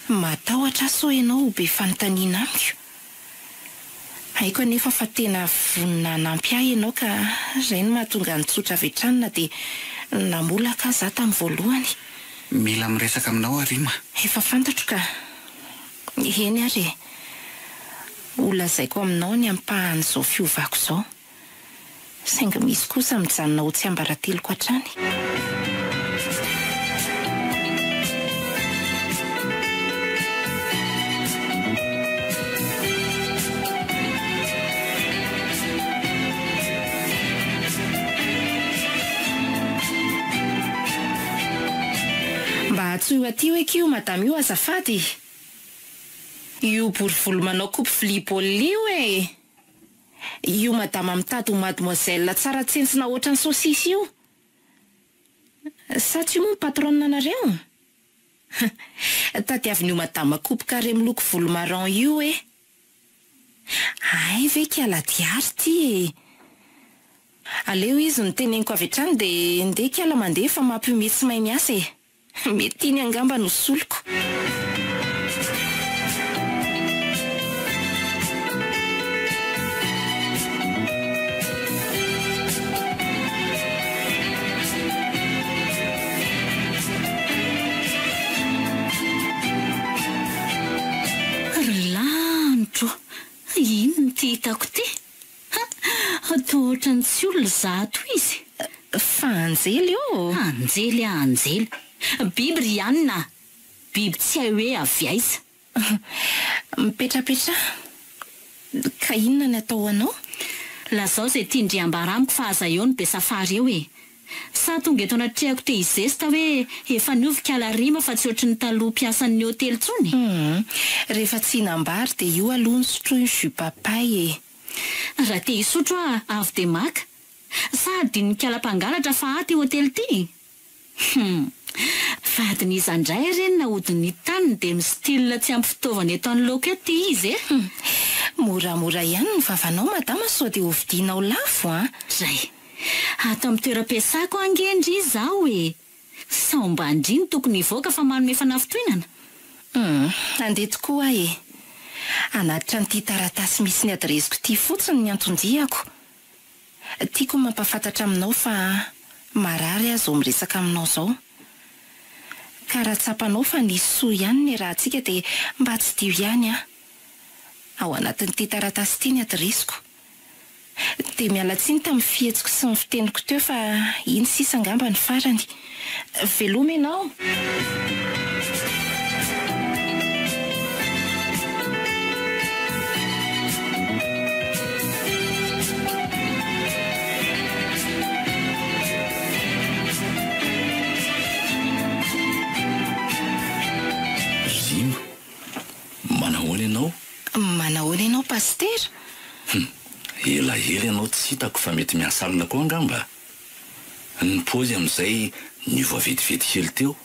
Matahotra aho sao ianao ho be fanontaniana amiko. Haiko anefa fa tena vonona hanampy ahy ianao ka izay no mahatonga nitsotra avy hatrany na dia namolaka aza aho tamin'ny voalohany. Mila miresaka aminao aho Rima. Efa fantatro ka. Eny ary e. Holazaiko aminao ny ampahan'izao fiovako izao. Saingy misy kosa mijanona ho tsiambarateloko hatrany. Mba antsoy ho aty hoe akia io madama io azafady e! Io bory volo manao coupe vilia baolina io e! Io madama mitady ho mademoiselle tsara tsentsina ohatran'ny saucisse io. Sa tsy io moa ny patronne anareo? Tadiavin'io madama coupe carré miloko volo marron io eh. Hay ve kiala diary ty e. Aleo izy no teneniko avy hatrany dia ndeha kiala mandeha fa mampihomehy tsy mahay miasa e. Mety iny angamba no soloko. Ry lanitro ô! Inona ity hitako ity? Ha! Toa ohatran'ny tsy olona izato izy. Fa anjely ô! Anjely ah anjely. Biby ry anona a! Biby tsy hay hoe avy aiza. Mipetrapetraha. Ka inona ny atao ho anao? Lazao izay tian-dry ambara amiko fa aza eo ny be safary eo e! Sa tonga eto anatrehako te hizesta hoe efa niova ikala Rima fa tsy ohatry ny taloha mpiasan'ny hotely intsony? Hum, rehefa tsy hinam-bary dia io aloha no sotroy ny jus papaye e! Raha te hisotro aho avy dia maka. Sa adinon'i kala mpangalatra fa ahy ty hotely ty? Hum! Vadin'iza indray re no nahodin'ny taniny dia mi-style tsy ampy fitaovana eto anoloako eto ty izy e! Hum! Moramora ihany ny vavanao madama sao dia hovidianao lafo an! Dray! Ato amin'ny toeram-piasako ange ndry izaho e! Sao mba ndry no tokony hivoaka fa manome fanafintohinana? Hum! Handeha tokoa aho e! Hanatitra an'ity taratasy misy ny adiresiko ity fotsiny ny anton-diako. Tiako ny mampahafantatra aminao fa marary aho izao miresaka aminao izao. Ka raha tsapanao fa nisy soa ihany niarahantsika dia mba tsidiho ihany aho. Ao anatin'ity taratasy ity ny adiresiko. Dia miala tsiny tamin'ny fihetsiko sy ny fiteniko teo fa iny sisa angamba ny farany. Veloma ianao! Rima, manahoana ianao? Manahoana ianao Pasitera? Hum! Elaela ianao tsy hitako fa mety miasa alina koa angamba? Ny paozy amin'izay niova vetivety kely teo.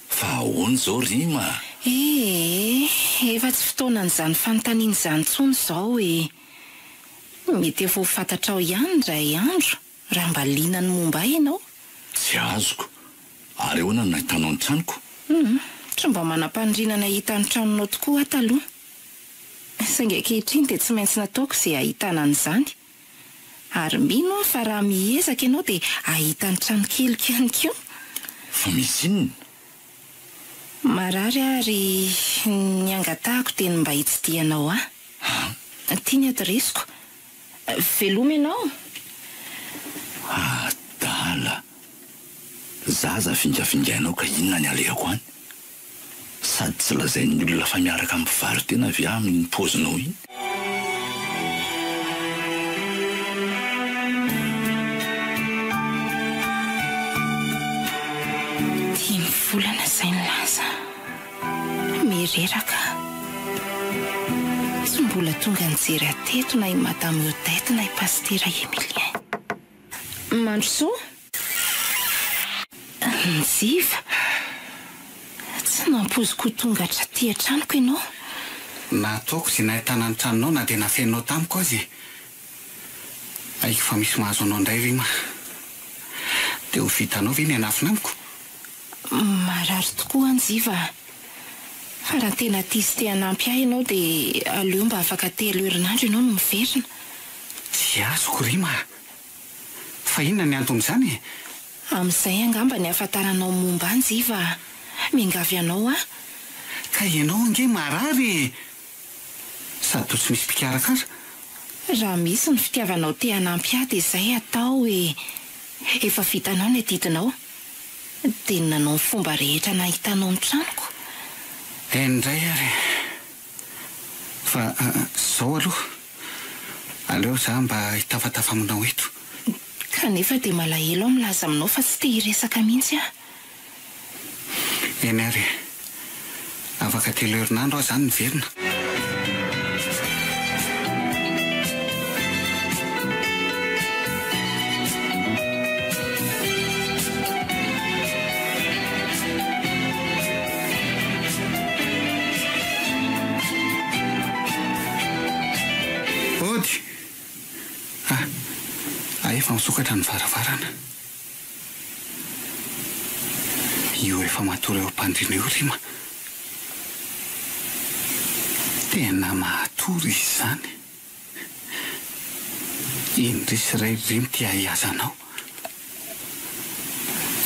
Fa ahoana izao Rima a? Ee, efa tsy fotoanan'izany fanontaniana izany intsony izao e! Mety efa ho fantatrao ihany indray andro raha mba liana ny momba ahy ianao. Tsy azoko. Ary ahoana no nahitanao ny tranoko? Hum, tsy mba manam-paniriana ny hahita ny tranonao tokoa aho taloha. Saingy ankehitriny dia tsy maintsy nataoko izay hahitana an'izany. Ary mino aho fa raha miezaka ianao dia hahita ny tranokeliko ihany koa. Fa misy inona? Marary aho ary ny angatahako dia ny mba hitsidihanao ahy. An? Ity ny adiresiko. Veloma ianao. Adala. Zaza fingafingainao ka inona ny alehako any? Sady tsy lazain'ny olona fa miaraka amin'ny mpivaro-tena ve aho amin'iny paozinao iny? Dimy volana izay ny lasa. Mireraka aho. Tsy mbola tonga nijery ahy teto na i Madame Odette na i Pasitera Emilien. Mandrosoa. Njiva, tsy nampoiziko ho tonga hatraty an-tranoko ianao. Nataoko izay nahitana ny tranonao na dia nafeninao tamiko aza e. Haiko fa misy mahazo anao indray Rima. Dia ho vitanao ve ny hanafina amiko? Marary tokoa aho Njiva a. Fa raha tena tia sy te hanampy ahy ianao dia aleo mba afaka telo herinandro ianao no miverina. Tsy azoko Rima a. Fa inona ny anton'izany e? Amin'izay angamba ny ahafantaranao ny momba ahy Njiva a! Miangavy anao aho. Ka ianao ange marary e! Sady toa tsy misy mpikarakara. Raha misy ny fitiavanao te hanampy ahy dia izay atao e! Efa vitanao ny adidinao. Dia ny nanao ny fomba rehetra nahitanao ny tranoko. Eny indray ary e! Fa zao aloha, aleo za mba hitafatafa aminao eto. Kanefa dia malahelo aho milaza aminao fa tsy te hiresaka mihitsy aho. Eny ary e. Afaka telo herinandro aho zany miverina. Ody! Ah, ah efa misokatra ny varavarana. Io efa matory eo am-pandriana io Rima. Tena matory izy izany. Indrisy ray Rima ty ahiazanao.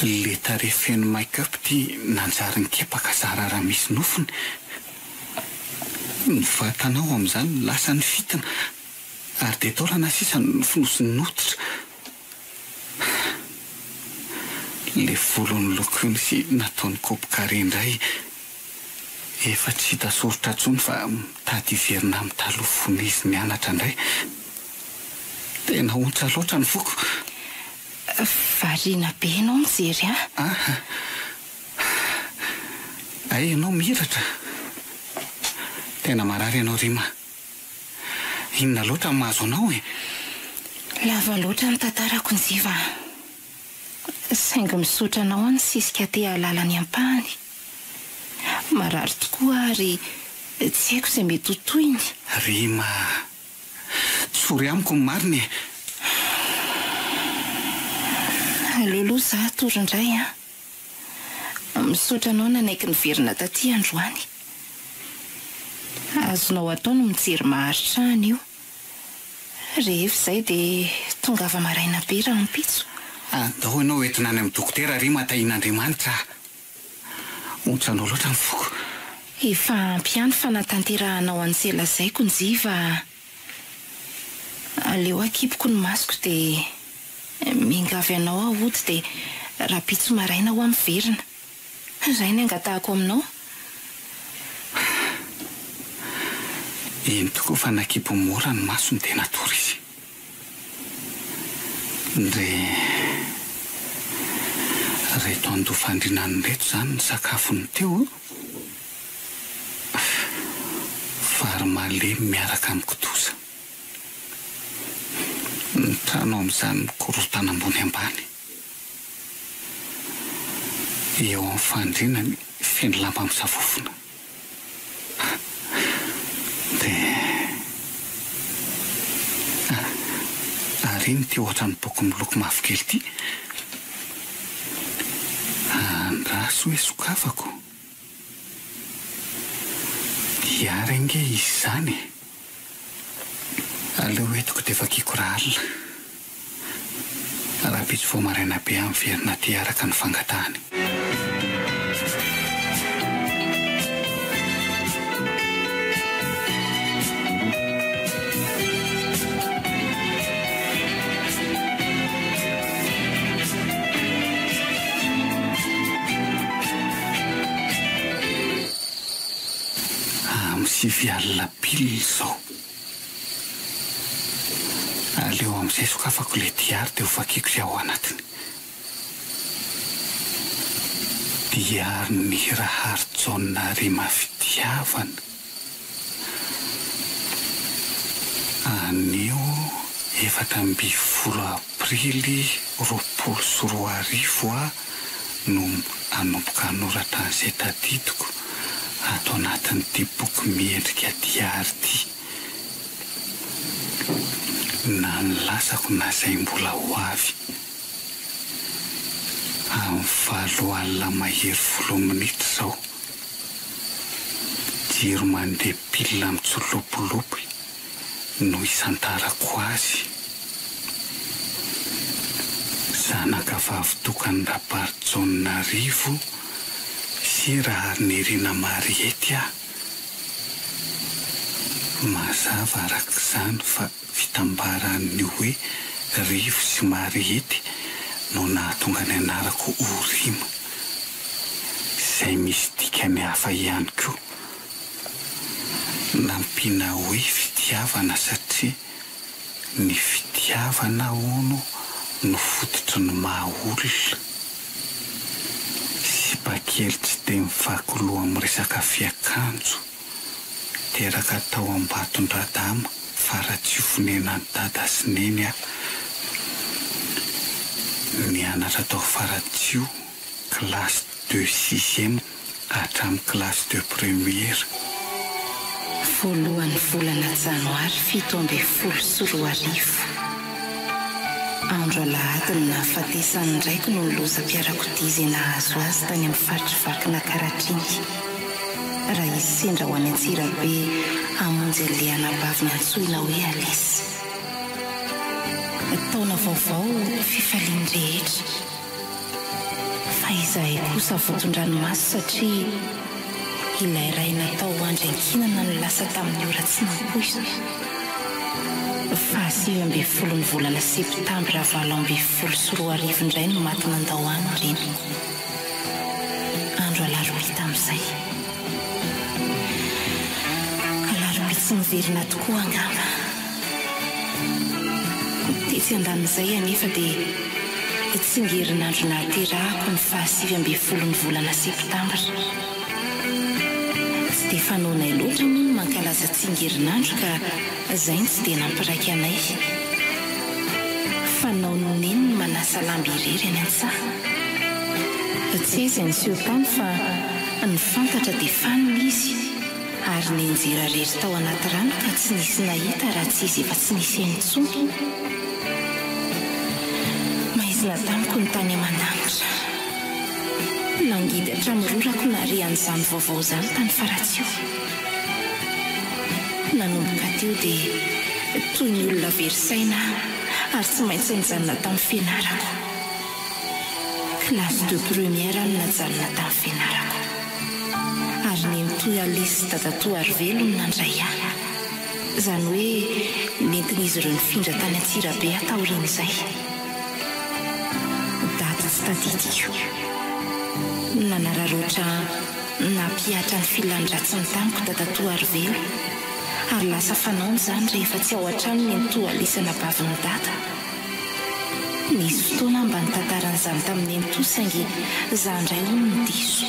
Le tarehy feno make up ty nanjary nikepaka zara raha misy nofony. Ny vatanao amin'izany lasa nifitina ary dia taolana sisa no fonosiny hoditra. Le volo nolokoiny sy nataony coupe carré indray efa tsy hita soritra intsony fa mitady hiverina amin'ny taloha fony izy nianatra indray. Tena ontsa loatra ny foko. Variana be ianao mijery ahy. Ah! Hay ianao mihiratra. Tena marary ianao Rima. Inona loatra no mahazo anao e? Lava loatra ny tantarako Njiva a! Saingy misaotra anao aho nisisika te hahalala ny ampahany. Marary tokoa aho ary tsy haiko izay mety ho tohiny. Rima a! Tsory amiko ny marina e! Aleo aloha izaho hatory indray an! Misaotra anao nanaiky niverina taty androany. Azonao atao ny mijery maharitra anio. Rehefa izay dia tongava maraina be rahampitso. Andao ianao entina any amin'ny dokotera ry Matahin'Andriamanitra a! Ontsanao loatra ny foko. Efa ampy ihany fanatanterahanao an'izay lazaiko Njiva a! Aleo akipiko ny masoko dia miangavy anao aho hody dia rahampitso maraina aho miverina. Izay ny angatahako aminao. Eny tokoa fa nakipiny mora ny masony dia natory izy. Ndry reto andoha fandriana an'ireto izany ny sakafony teo. Vary malemy miaraka amin'ny kitoza. Trano amin'izany mikorontana ambony ambany. Eo amin'ny fandriana ny feno lamba misavovona. Dia ary iny ity ohatran'ny boky miloko mavokely ity. Andraso hoe sokafako. Diary ange izy izany e! Aleo entiko dia vakiako rahalina. Rahampitso vao maraina be aho miverina aty araka ny fangatahany. Amin'ny sivy alina pile izao. Aleo amin'izay sokafako ilay diary dia hovakiako izay ao anatiny. Diarin'i Raharijaona Rima Fitiavana. Anio 14 aprily 2020 aho no hanomboka hanoratra an'izay tadidiko ato anatin'ity boky miendrika diary ity. Na ny lasako na izay mbola ho avy. Amin'ny valo alina mahery folo minitra izao. Jiro mandeha pile mitsolopolopy no isantarako azy. Zanaka vavy tokan'i Rabarijaona Rivo sy Raharinirina Mariety aho. Mazava araka izany fa fitambaran'ny hoe Rivo sy Mariety no nahatonga ny anarako ho Rima, izay misy dikany hafa ihany koa. Nampiana hoe fitiavana satria ny fitiavana hono no fototry ny maha olona. Sipa kely tsy dia mivaky loha amin'ny resaka fiakanjo. Teraka tao Ambatondradama, Faratsiho fonenan'i Dada sy Neny aho. Nianatra tao Faratsiho, classe de sixième. Hatramin'ny classe de première. Voalohan'ny volana janoary 2017. Andro alahady no nahafatesan'ny raiko noho ny lozam-piarakodia izay nahazo azy tany amin'ny faritr'i Vakinankaratra iny. Raha izy sendra ho any Antsirabe hamonjy an'ilay anabaviny antsoina hoe Alice. Taona vaovao, fifalian'ny rehetra. Fa izahay kosa vonton-dranomaso satria ilay ray natao ho andry ankinana no lasa tamin'ny ora tsy nampoizina. Faha 19 ny volana septambra 2018 indray no maty nandao ahy ny reniko. Andro alarobia tamin'izay. Alarobia tsy miverina tokoa angamba. Tetsy andanin'izay anefa dia tsingerinandro nahaterahako ny faha 19 ny volana septambra. Tsy dia fanaonay loatra moa ny mankalaza tsingerinandro ka izay no tsy dia nampiraika anay. Fanaon'i Neny ny manasa lamba irery any an-tsaha. Tsy hay izay niseho tany fa ny fantatra dia fanina izy. Ary nianjera rery tao anaty rano ka tsy nisy nahita raha tsy izy efa tsy nisy aina intsony. Maizina tamiko ny tany aman-danitra. Nangidy hatramin'ny rorako nahare an'izany vaovao izany tany Faratsiho. Nanomboka teo dia toy ny olona very saina aho ary tsy maintsy nijanona tamin'ny fianarako. Classe de première aho no najanona tamin'ny fianarako. Ary nenitoa Alice sy dadatoa Arivelo no nandray ahy. Izany hoe nentin'izy ireo nifindra tany Antsirabe aho taorian'izay. Daty tsy tadidiko. Nanararaotra nampihatra ny filan-dratsiny tamiko dadatoa Arivelo. Ary lasa fanaony izany rehefa tsy ao an-trano nenitoa Alice anabavin'i Dada. Nisy fotoana aho mba nitantara an'izany tamin'i Nenitoa saingy izaho indray hono no diso.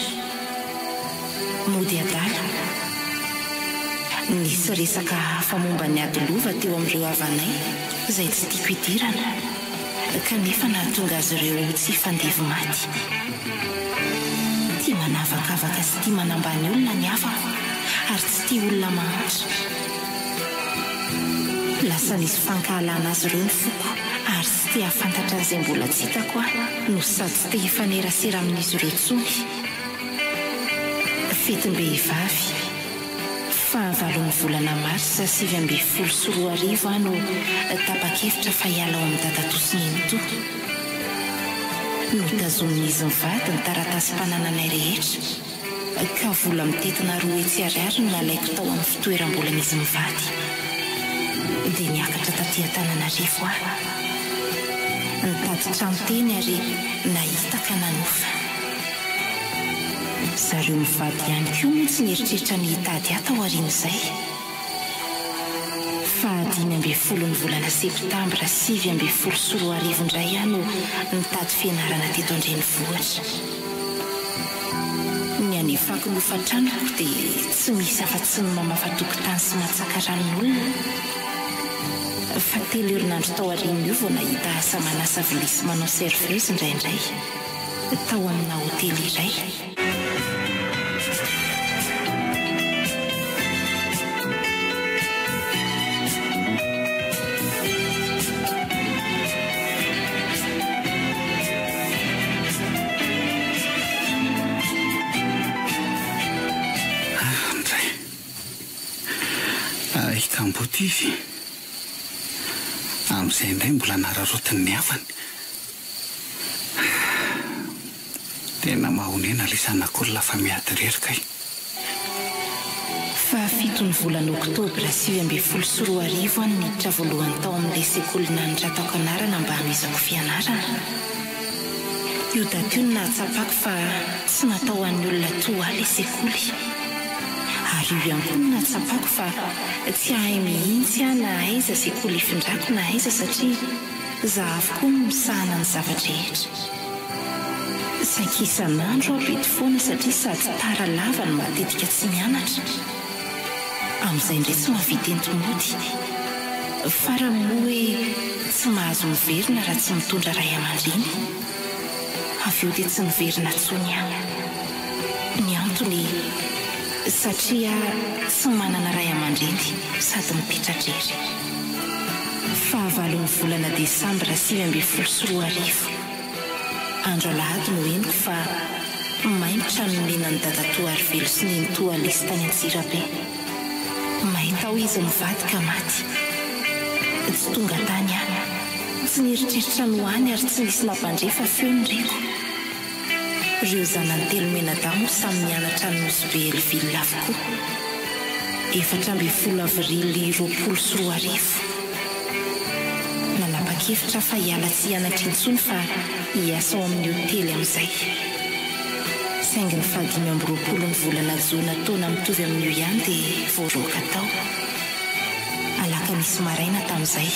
Mody adala. Nisy resaka hafa momba ny ady lova teo amin'ireo havanay izay tsy tiako hidirana, kanefa nahatonga azy ireo ho tsy hifandevy maty. Tia manavakavaka sy tia manambany olona ny havako ary tsy tia olona mahantra. Lasa nisy fankahalana azy ireo ny foko ary tsy te hahafantatra an'izay mbola tsy hitako aho no sady tsy te hifanerasera amin'izy ireo intsony. Fetim-behivavy. Fahavalon'ny volana marsa 2019 aho no tapa-kevitra fa hiala ao amin'i dadatoa sy nenitoa. Notazomin'izy mivady ny taratasim-panananay rehetra, ka vola mitentina 200 ariary no nalaiko tao amin'ny fitoeram-bolan'izy mivady. Dia niakatra taty Antananarivo aho. Nitady trano teny ary nahita ka nanofa. Zareo mivady ihany koa moa tsy nieritreritra ny hitady ahy tao aorian'izay. Faha 15 ny volana septambra 2019 indray aho no nitady fianarana teto an-drenivohitra. Ny anefako ny hofan-tranoko dia tsy misy afa-tsy ny mamafa tokotany sy mantsaka ranon'olona. Fa telo herinandro tao aorian'io vao nahita asa manasa vilia sy manao serveuse indraindray. tao amina hotely iray. Andray. Ay, kamboty izy. Amin'izay indray mbola nararaotin'ny havany. Tena mahonena ilay zanak'olona fa miady irery kay. Fahafiton'ny volana oktobra 2019 aho no niditra voalohany tao amin'ilay sekoly nanoratako anarana mba hanohizako fianarana. Io daty io no nahatsapako fa tsy natao ho an'ny olona toa ahy ilay sekoly. Ary io ihany koa no nahatsapako fa tsy hahay mihitsy aho na aiza sekoly hifindrako na aiza satria Za avokoa no misahana ny zava-drehetra. Saika isan'andro aho bedy foana satria sady tara lava no matetika tsy mianatra. Amin'izay indray tsy mahavita enti-mody. Farany moa hoe tsy mahazo miverina raha tsy mitondra ray aman-dreny. Avy eo dia tsy niverina intsony aho. Ny antony, satria tsy manana ray aman-dreny sady mipetra-drery. Fahavalon'ny volana desambra 2019. Andro alahady no henoko fa may ny trano nonenan'i dadatoa Arivelo sy nenitoa Alice tany Antsirabe. May tao izy mivady ka maty. Tsy tonga tany aho. Tsy nieritreritra ny ho any ary tsy nisy nampandre fa feo no reko. Ireo zanany telo mianadahy moa samy mianatra any Nosy Be Hellville avokoa. 14 avrily 2020. Nanapa-kevitra aho fa hiala tsy hianatra intsony fa hiasa ao amin'ny hotely amin'izay. Saingy ny fahadimy amby roapolo ny volana jona taona mitovy amin'io ihany dia voaroaka tao. Alakamisy maraina tamin'izay.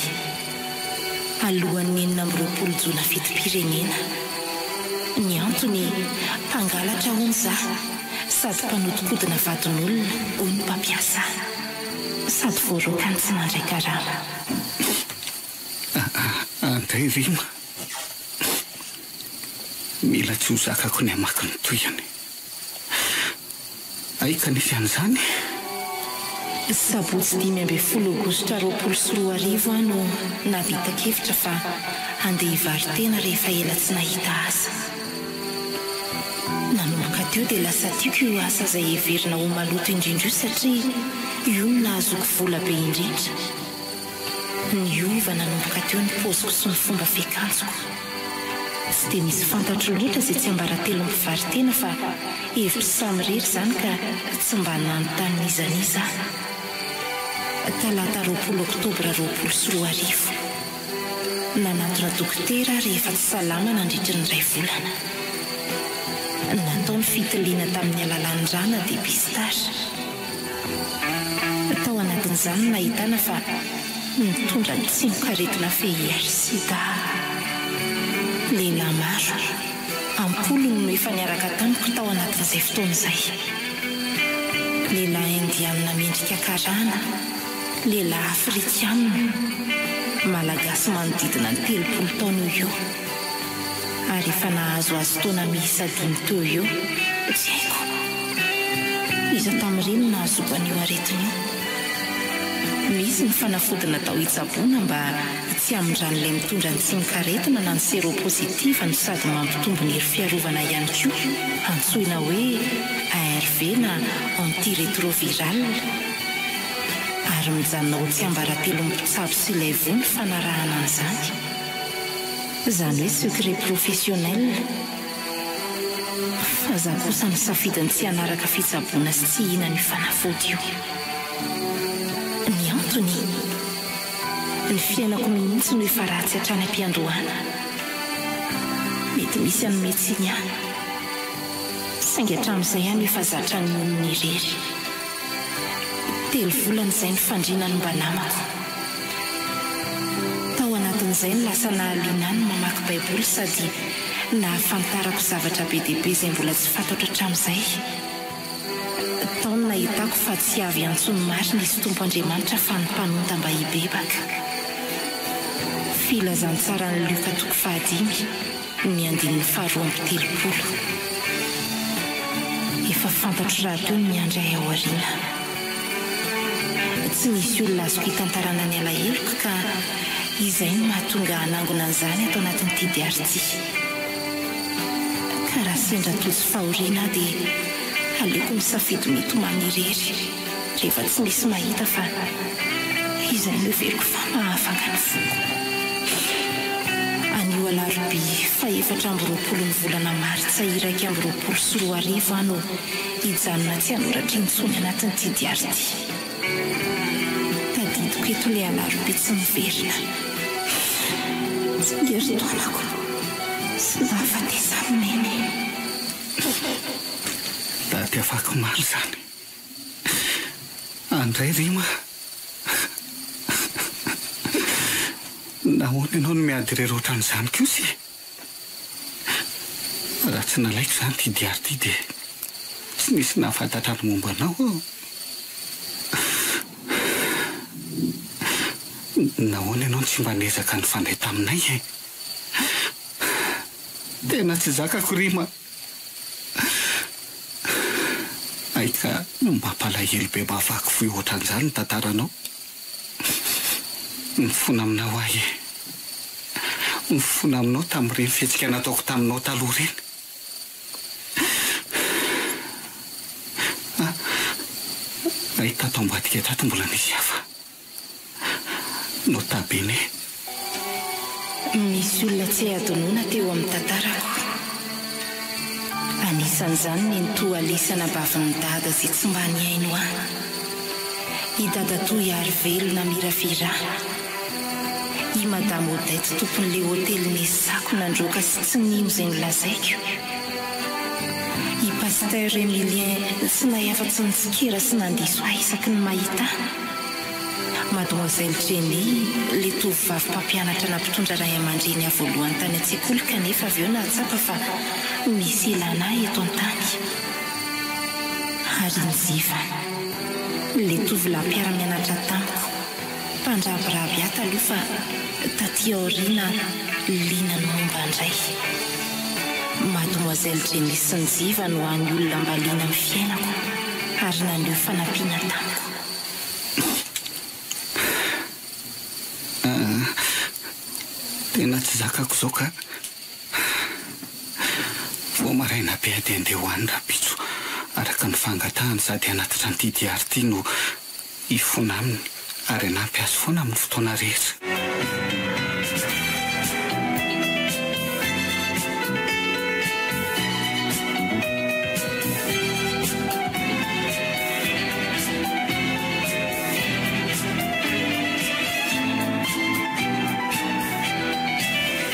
Alohan'ny 26 jona fetim-pirenena. Ny antony, mpangalatra hono za, sady mpanodinkodina vadin'olona hoy ny mpampiasa ahy. Sady voaroaka ny tsy nandray karama. Andray rima. Mila tsy ho zakako ny hamaky ny tohiny. Hay ka nisy an'izany? Sabotsy 15 aogositra 2020 aho no nahavita-kevitra fa handeha hivaro-tena rehefa ela tsy nahita asa. Nanomboka teo dia lasa tiako io asa izay heverina ho maloto indrindra io satria io no nahazoako vola be indrindra. Niova nanomboka teo ny paoziko sy ny fomba fiakanjoko. Tsy dia misy fantatro loatra izay tsiambaratelon'ny mpivaro-tena fa hevitro samirery izany ka tsy mba nanontany n'iza n'iza aho. Talata 20 oktobra 2020. Nanatona dokotera aho rehefa tsy salama nandritry ny iray volana. Natao ny fitiliana tamin'ny alalan'ny rà na dépistage. Tao anatin'izany no nahitana fa nitondra ny tsimokaretina VIH sida aho. Lehilahy maro, am-polony no efa niaraka tamiko tao anatin'izay fotoana izay. Lehilahy indianina mendrika karana, lehilahy afrikanina, malagasy manodidina ny 30 taona eo ho eo, ary efa nahazoazo taona miisa dimy teo ho eo, tsy haiko. Iza tamin'ireny no nahazoako an'io aretina io? Misy ny fanafody natao hitsaboana mba tsy hamindran'ilay mitondra ny tsimokaretina na ny seropositive no sady mampitombo ny hery fiarovana ihany koa, antsoina hoe ARV na antiretroviral. Ary mijanona ho tsiambaratelon'ny mpitsabo sy ilay voa ny fanarahana an'izany. Izany hoe secret professionnel. Fa za kosa nisafidy ny tsy hanaraka fitsaboana sy tsy hihinana io fanafody io. Ny antony? Ny fiainako mihitsy no efa ratsy hatrany am-piandohana. Mety misy hanome tsiny ahy. Saingy hatramin'izay aho no efa zatra nionona irery. Telo volana izay ny fandriana no mba namako. Tao anatin'izay no lasa nahaliana ahy ny mamaky Baiboly sady nahafantarako zavatra be dia be izay mbola tsy fantatro hatramin'izay. Tao no nahitako fa tsy avy hiantso ny marina Izy Tompo Andriamanitra fa ny mpanota mba hibebaka. Filazantsaran'i Lioka toko fahadimy, ny andininy faharoa amby telopolo. Efa fantatro rahateo ny miandry ahy ao aoriana. Tsy misy olona azoko hitantarana ny alaheloko ka izay no mahatonga hanangona an'izany ato anatin'ity diary ity. Ka raha sendra tojo fahoriana aho dia aleoko misafidy mitomany irery rehefa tsy misy mahita fa izay no heveriko fa mahavanga ny foko. Anio alarobia fahefatra amby roapolo ny volana martsa 2021 aho no hijanona tsy hanoratra intsony anatin'ity diary ity. Tadidiko eto ilay alarobia tsy miverina. Tsingerin-taonako sy nahafatesan'i Neny. Daty afakomaly izany. Andray Rima a! Nahoana ianao no miady irery ohatran'izany kosa e? Raha tsy nalaiko izany ity diary ity dia tsy nisy nahafantatra ny momba anao aho. Nahoana ianao no tsy mba niezaka nifandray taminay e? Tena tsy zakako Rima a! Hay ka mampalahelo be mahavaky fo ohatran'izany ny tantaranao. Mifona aminao aho e. Mifona aminao tamin'ireny fihetsika nataoko taminao taloha ireny. Ah, hay tato ambadika tato mbola nisy hafa. Nota bene. Misy olona tsy hay adinoina teo amin'ny tantarako. Anisan'izany nenitoa Alice anabavin'i Dada izay tsy mba nihaino ahy. I Dadatoa Iarivelo namiravira ahy. I Madame Odette tompon'ilay hotely nesako nandroaka sy tsy nino izay nolazaiko. I Pasteur Emilien tsy nahay afa-tsy nitsikera sy nandiso ahy isaky ny mahita ahy. Mademoiselle Jenny, ilay tovovavy mpampianatra nampitondra ray aman-dreny ahy voalohany tany an-tsekoly kanefa avy eo nahatsapa fa misy ilana ahy eto an-tany. Ary i Njiva, ilay tovolahy mpiara-mianatra tamiko, mpandrabiraby ahy taloha fa taty aoriana liana ny momba an-dray. Mademoiselle Jenny sy Njiva no hany olona mba liana amin'ny fiainako ary naneho fanampiana tamiko. Tena tsy zakako izao ka. Vao maraina be aho dia andeha ho any rahampitso araka ny fangatahany sady hanatitra an'ity diary ity no hifona aminy ary hanampy azy foana amin'ny fotoana rehetra.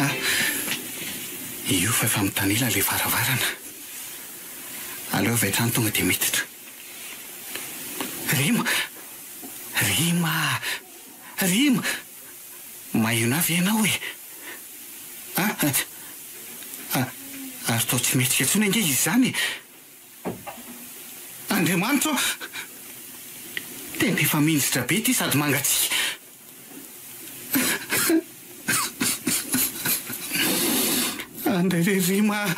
Ah, io fa efa mitanila ilay varavarana. Aleo avy hatrany tonga dia miditra. Rima! Rima! Rima! Maheno ahy ve ianao e? Ah, ah, ary toa tsy mihetsika intsony ange izy izany e! Andriamanitra ô! Tena efa mihinjitra be ity sady mangatsiaka. Andry ry Rima a!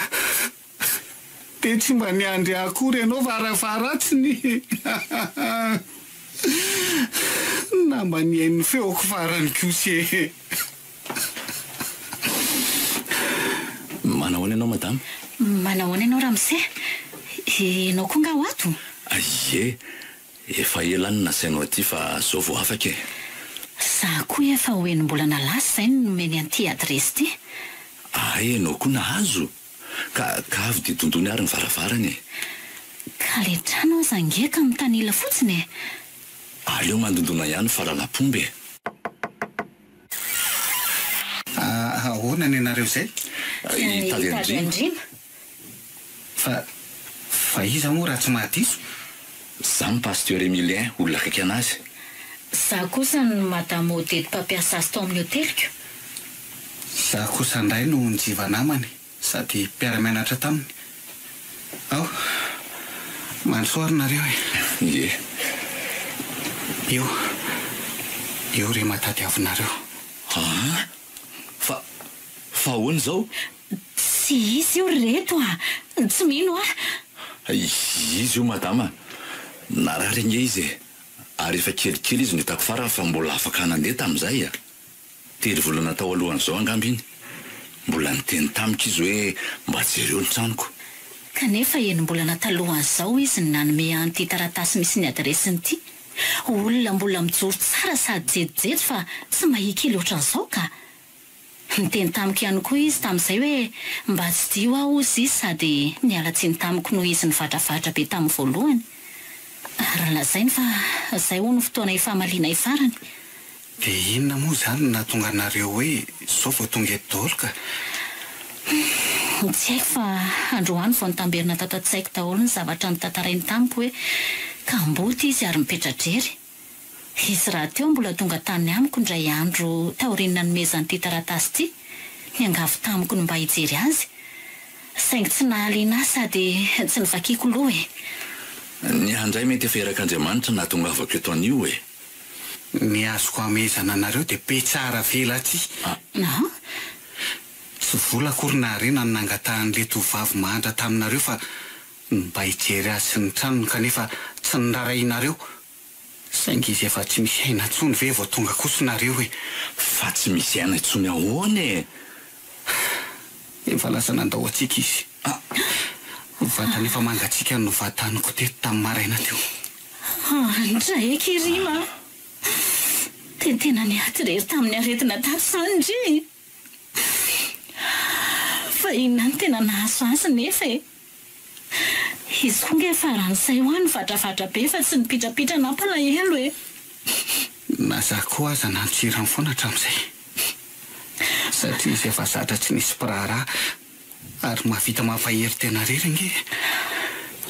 Dia tsy mba niandry ahy akory ianao fa faraharatsiny. Na mba nihaino ny feoko farany kosa e! Manahoana ianao madama? Manahoana ianao ramose? Ianao koa nga ho ato? Ie, efa ela no nasainao aty fa zao vao afaka e. Za koa efa ho enim-bolana lasa izay no nomeny an'ity adiresy ity. Hay ianao koa nahazo? Ka ka avy dia dondony ary ny varavarana e. Ka le trano aza ange ka mitanila fotsiny e. Aleo mandondona ihany fa lalam-pomba e. Ahoana ny anareo izay? Hitady an-dRima. Fa, fa iza moa raha tsy mahadiso? Za no Pasteur Emilien, olona akaiky anazy. Za kosa no Madame Odette mpampiasa azy tao amin'ny hoteliko. Za kosa indray no njiva namany sady mpiara-mianatra taminy. Ao, mandrosoa ary nareo e. Ie. Eo, eo Rima tadiavinareo. Aa! Fa, fa ahoana izao? Tsy izy io ry reto a! Tsy mino aho. Izy io madama. Narary ange izy e! Ary efa kelikely izy no hitako farany fa mbola afaka nandeha tamin'izay a! Telo volana tao alohan'izao angamba iny. Mbola niteny tamiko izy hoe mba jereo ny tranoko. Kanefa enim-bolana talohan'izao izy no nanome an'ity taratasy misy ny adiresiny ity. Olona mbola mijoro tsara sady jejojejo fa tsy mahia kely ohatran'izao ka! Niteny tamiko ihany koa izy tamin'izay hoe mba tsidiho aho hozy izy sady niala tsiny tamiko noho izy nivatravatra be tamin'ny voalohany. Ary nolazainy fa izay hono fotoana hifamalianay farany. Dia inona moa izany no nahatonga anareo hoe izao vao tonga eto daholo ka? Humm, tsy haiko fa androany vao nitamberina tato an-tsaiko daholo ny zavatra notantarainy tamiko hoe kamboty izy ary mipetra-drery. Izy rahateo mbola tonga tany amiko indray andro taorian'ny nanomezany ity taratasy ity, niangavy tamiko ny mba hijery azy. Saingy tsy nahaliana ahy sady tsy novakiako loha e. Ny ahy indray mety efa irak'Andriamanitra nahatongavako eto anio e. Ny azoko hamehezana anareo dia be tsara velatsihy. Aa! Tsy vola akory na harena no nangatahan'ilay tovovavy mahantra taminareo fa ny mba hijery azy sy ny tranony kanefa tsy norarahianareo. Saingy izy efa tsy misy aina intsony ve vao tonga kosa nareo e! Fa tsy misy aina intsony ahoana e! Efa lasa nandao antsika izy. Ah! Vatana efa mangatsiaka no novataniko teto tamin'ny maraina teo. Andray aky Rima a! Dia tena niady irery tamin'ny aretina tato izany ndry e! Fa inona no tena nahazo azy nefa e? Izy koa nge faran'izay hoa nivatravatra be fa tsy nipitrapitra nampalahelo e! Na za koa aza nantsirany foana hatramin'izay. Satria izy efa zatra tsy nisy mpiraharaha ary mahavita mampahery tena irery ange e!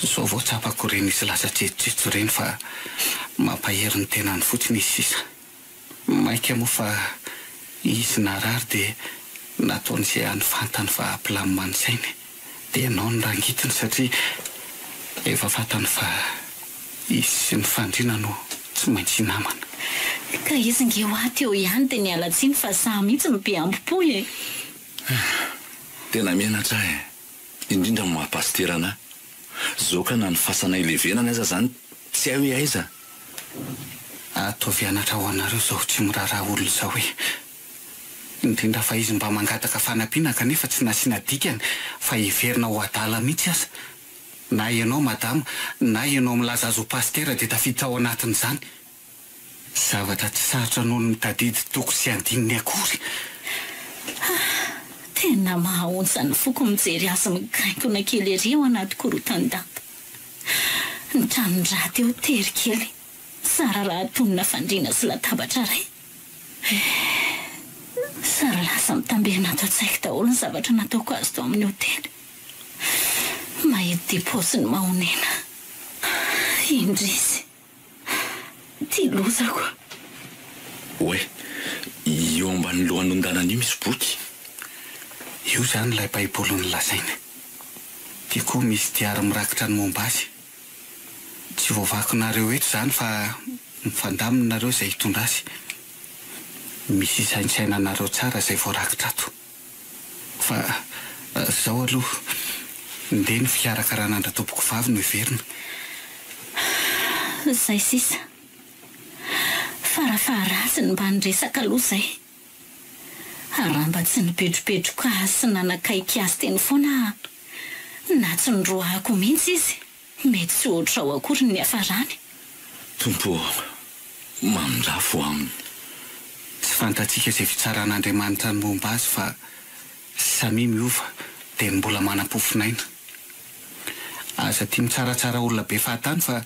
Izao vao tsapako ireny izy lasa jejojejo ireny fa mampahery ny tenany fotsiny izy sisa. Mainka moa fa izy narary dia nataony izay hany fantany fa hampilamina ny sainy. Dia nao ny rangitiny satria efa fantany fa izy sy ny Fandriana no tsy maintsy hinamana. Ka izy nge hoa teo ihany dia niala tsiny fa za mihitsy no be ambo-po e! Tena menatra aho e! Indrindra ny maha pasitera anah. Zao ka na ny fasana ilevenany aza zany tsy hay hoe aiza. Ataovy anatra ho anareo izao tsy miraharaha olona izao e! Indrindra fa izy mba mangataka fanampiana kanefa tsy nasiana dikany fa heverina ho adala mihitsy aza. Na ianao madama na ianao milaza azy ho pasitera dia tafiditra ao anatin'izany. Zavatra tsy sarotra noho ny mitadidy toko sy andininy akory. Ah! Tena mahaontsa ny foko mijery azy migainkona kely ery ao anaty korotan-damba. Ny tranony rahateo tery kely, zara raha antonona fandriana sy latabatra iray. Eh! Zara lasa mitamberina ato an-tsaiko daholo ny zavatra nataoko azy tao amin'ny hotely. Mahita ity paoziny mahonena. Indrisy! Ty lozako. Oay, io ambany lohan'ondanana io misy boky. Io izany ilay baiboly nolazainy. Ty koa misy diary mirakitra ny momba azy. Tsy voavakinareo eto izany fa. Mifandamina nareo izay hitondra azy. Misy isaintsainanareo tsara izay voarakitra ato. Fa zao aloha, ndeha ny fikarakarana an-dRatompokovavy no heverina. Zay sisa. Farafaharatsiny mba niresaka aloha zay. Raha mba tsy nibedrobedroka azy sy nanakaiky azy teny foana aho, na tsy noroahako mihitsy izy, mety tsy ohatr'izao akory ny niafarany. Tompo ô, mamindrà fo aminy. Tsy fantatsika izay fitsaran'Andriamanitra ny momba azy fa samia miova dia ny mbola manam-pofonaina. Aza tia mitsaratsara olona be fahatany fa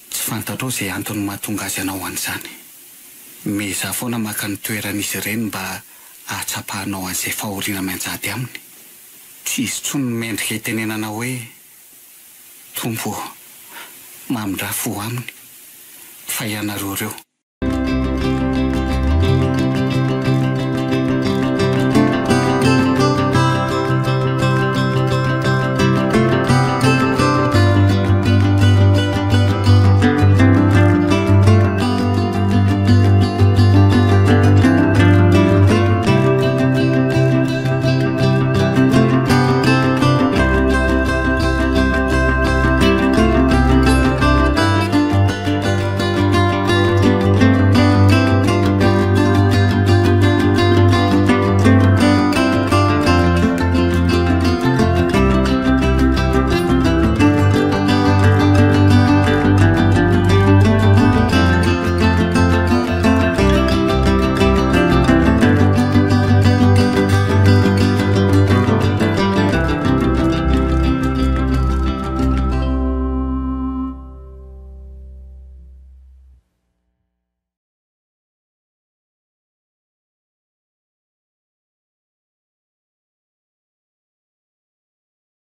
Tsy fantatrao izay antony mahatonga azy hanao an'izany. Miezaha foana maka ny toeran'izy ireny mba hahatsapanao an'izay fahoriana mianjady aminy. Tsy izy intsony no mendrika hitenenana hoe, Tompo ô, mamindrà fo aminy, fa ianareo ireo.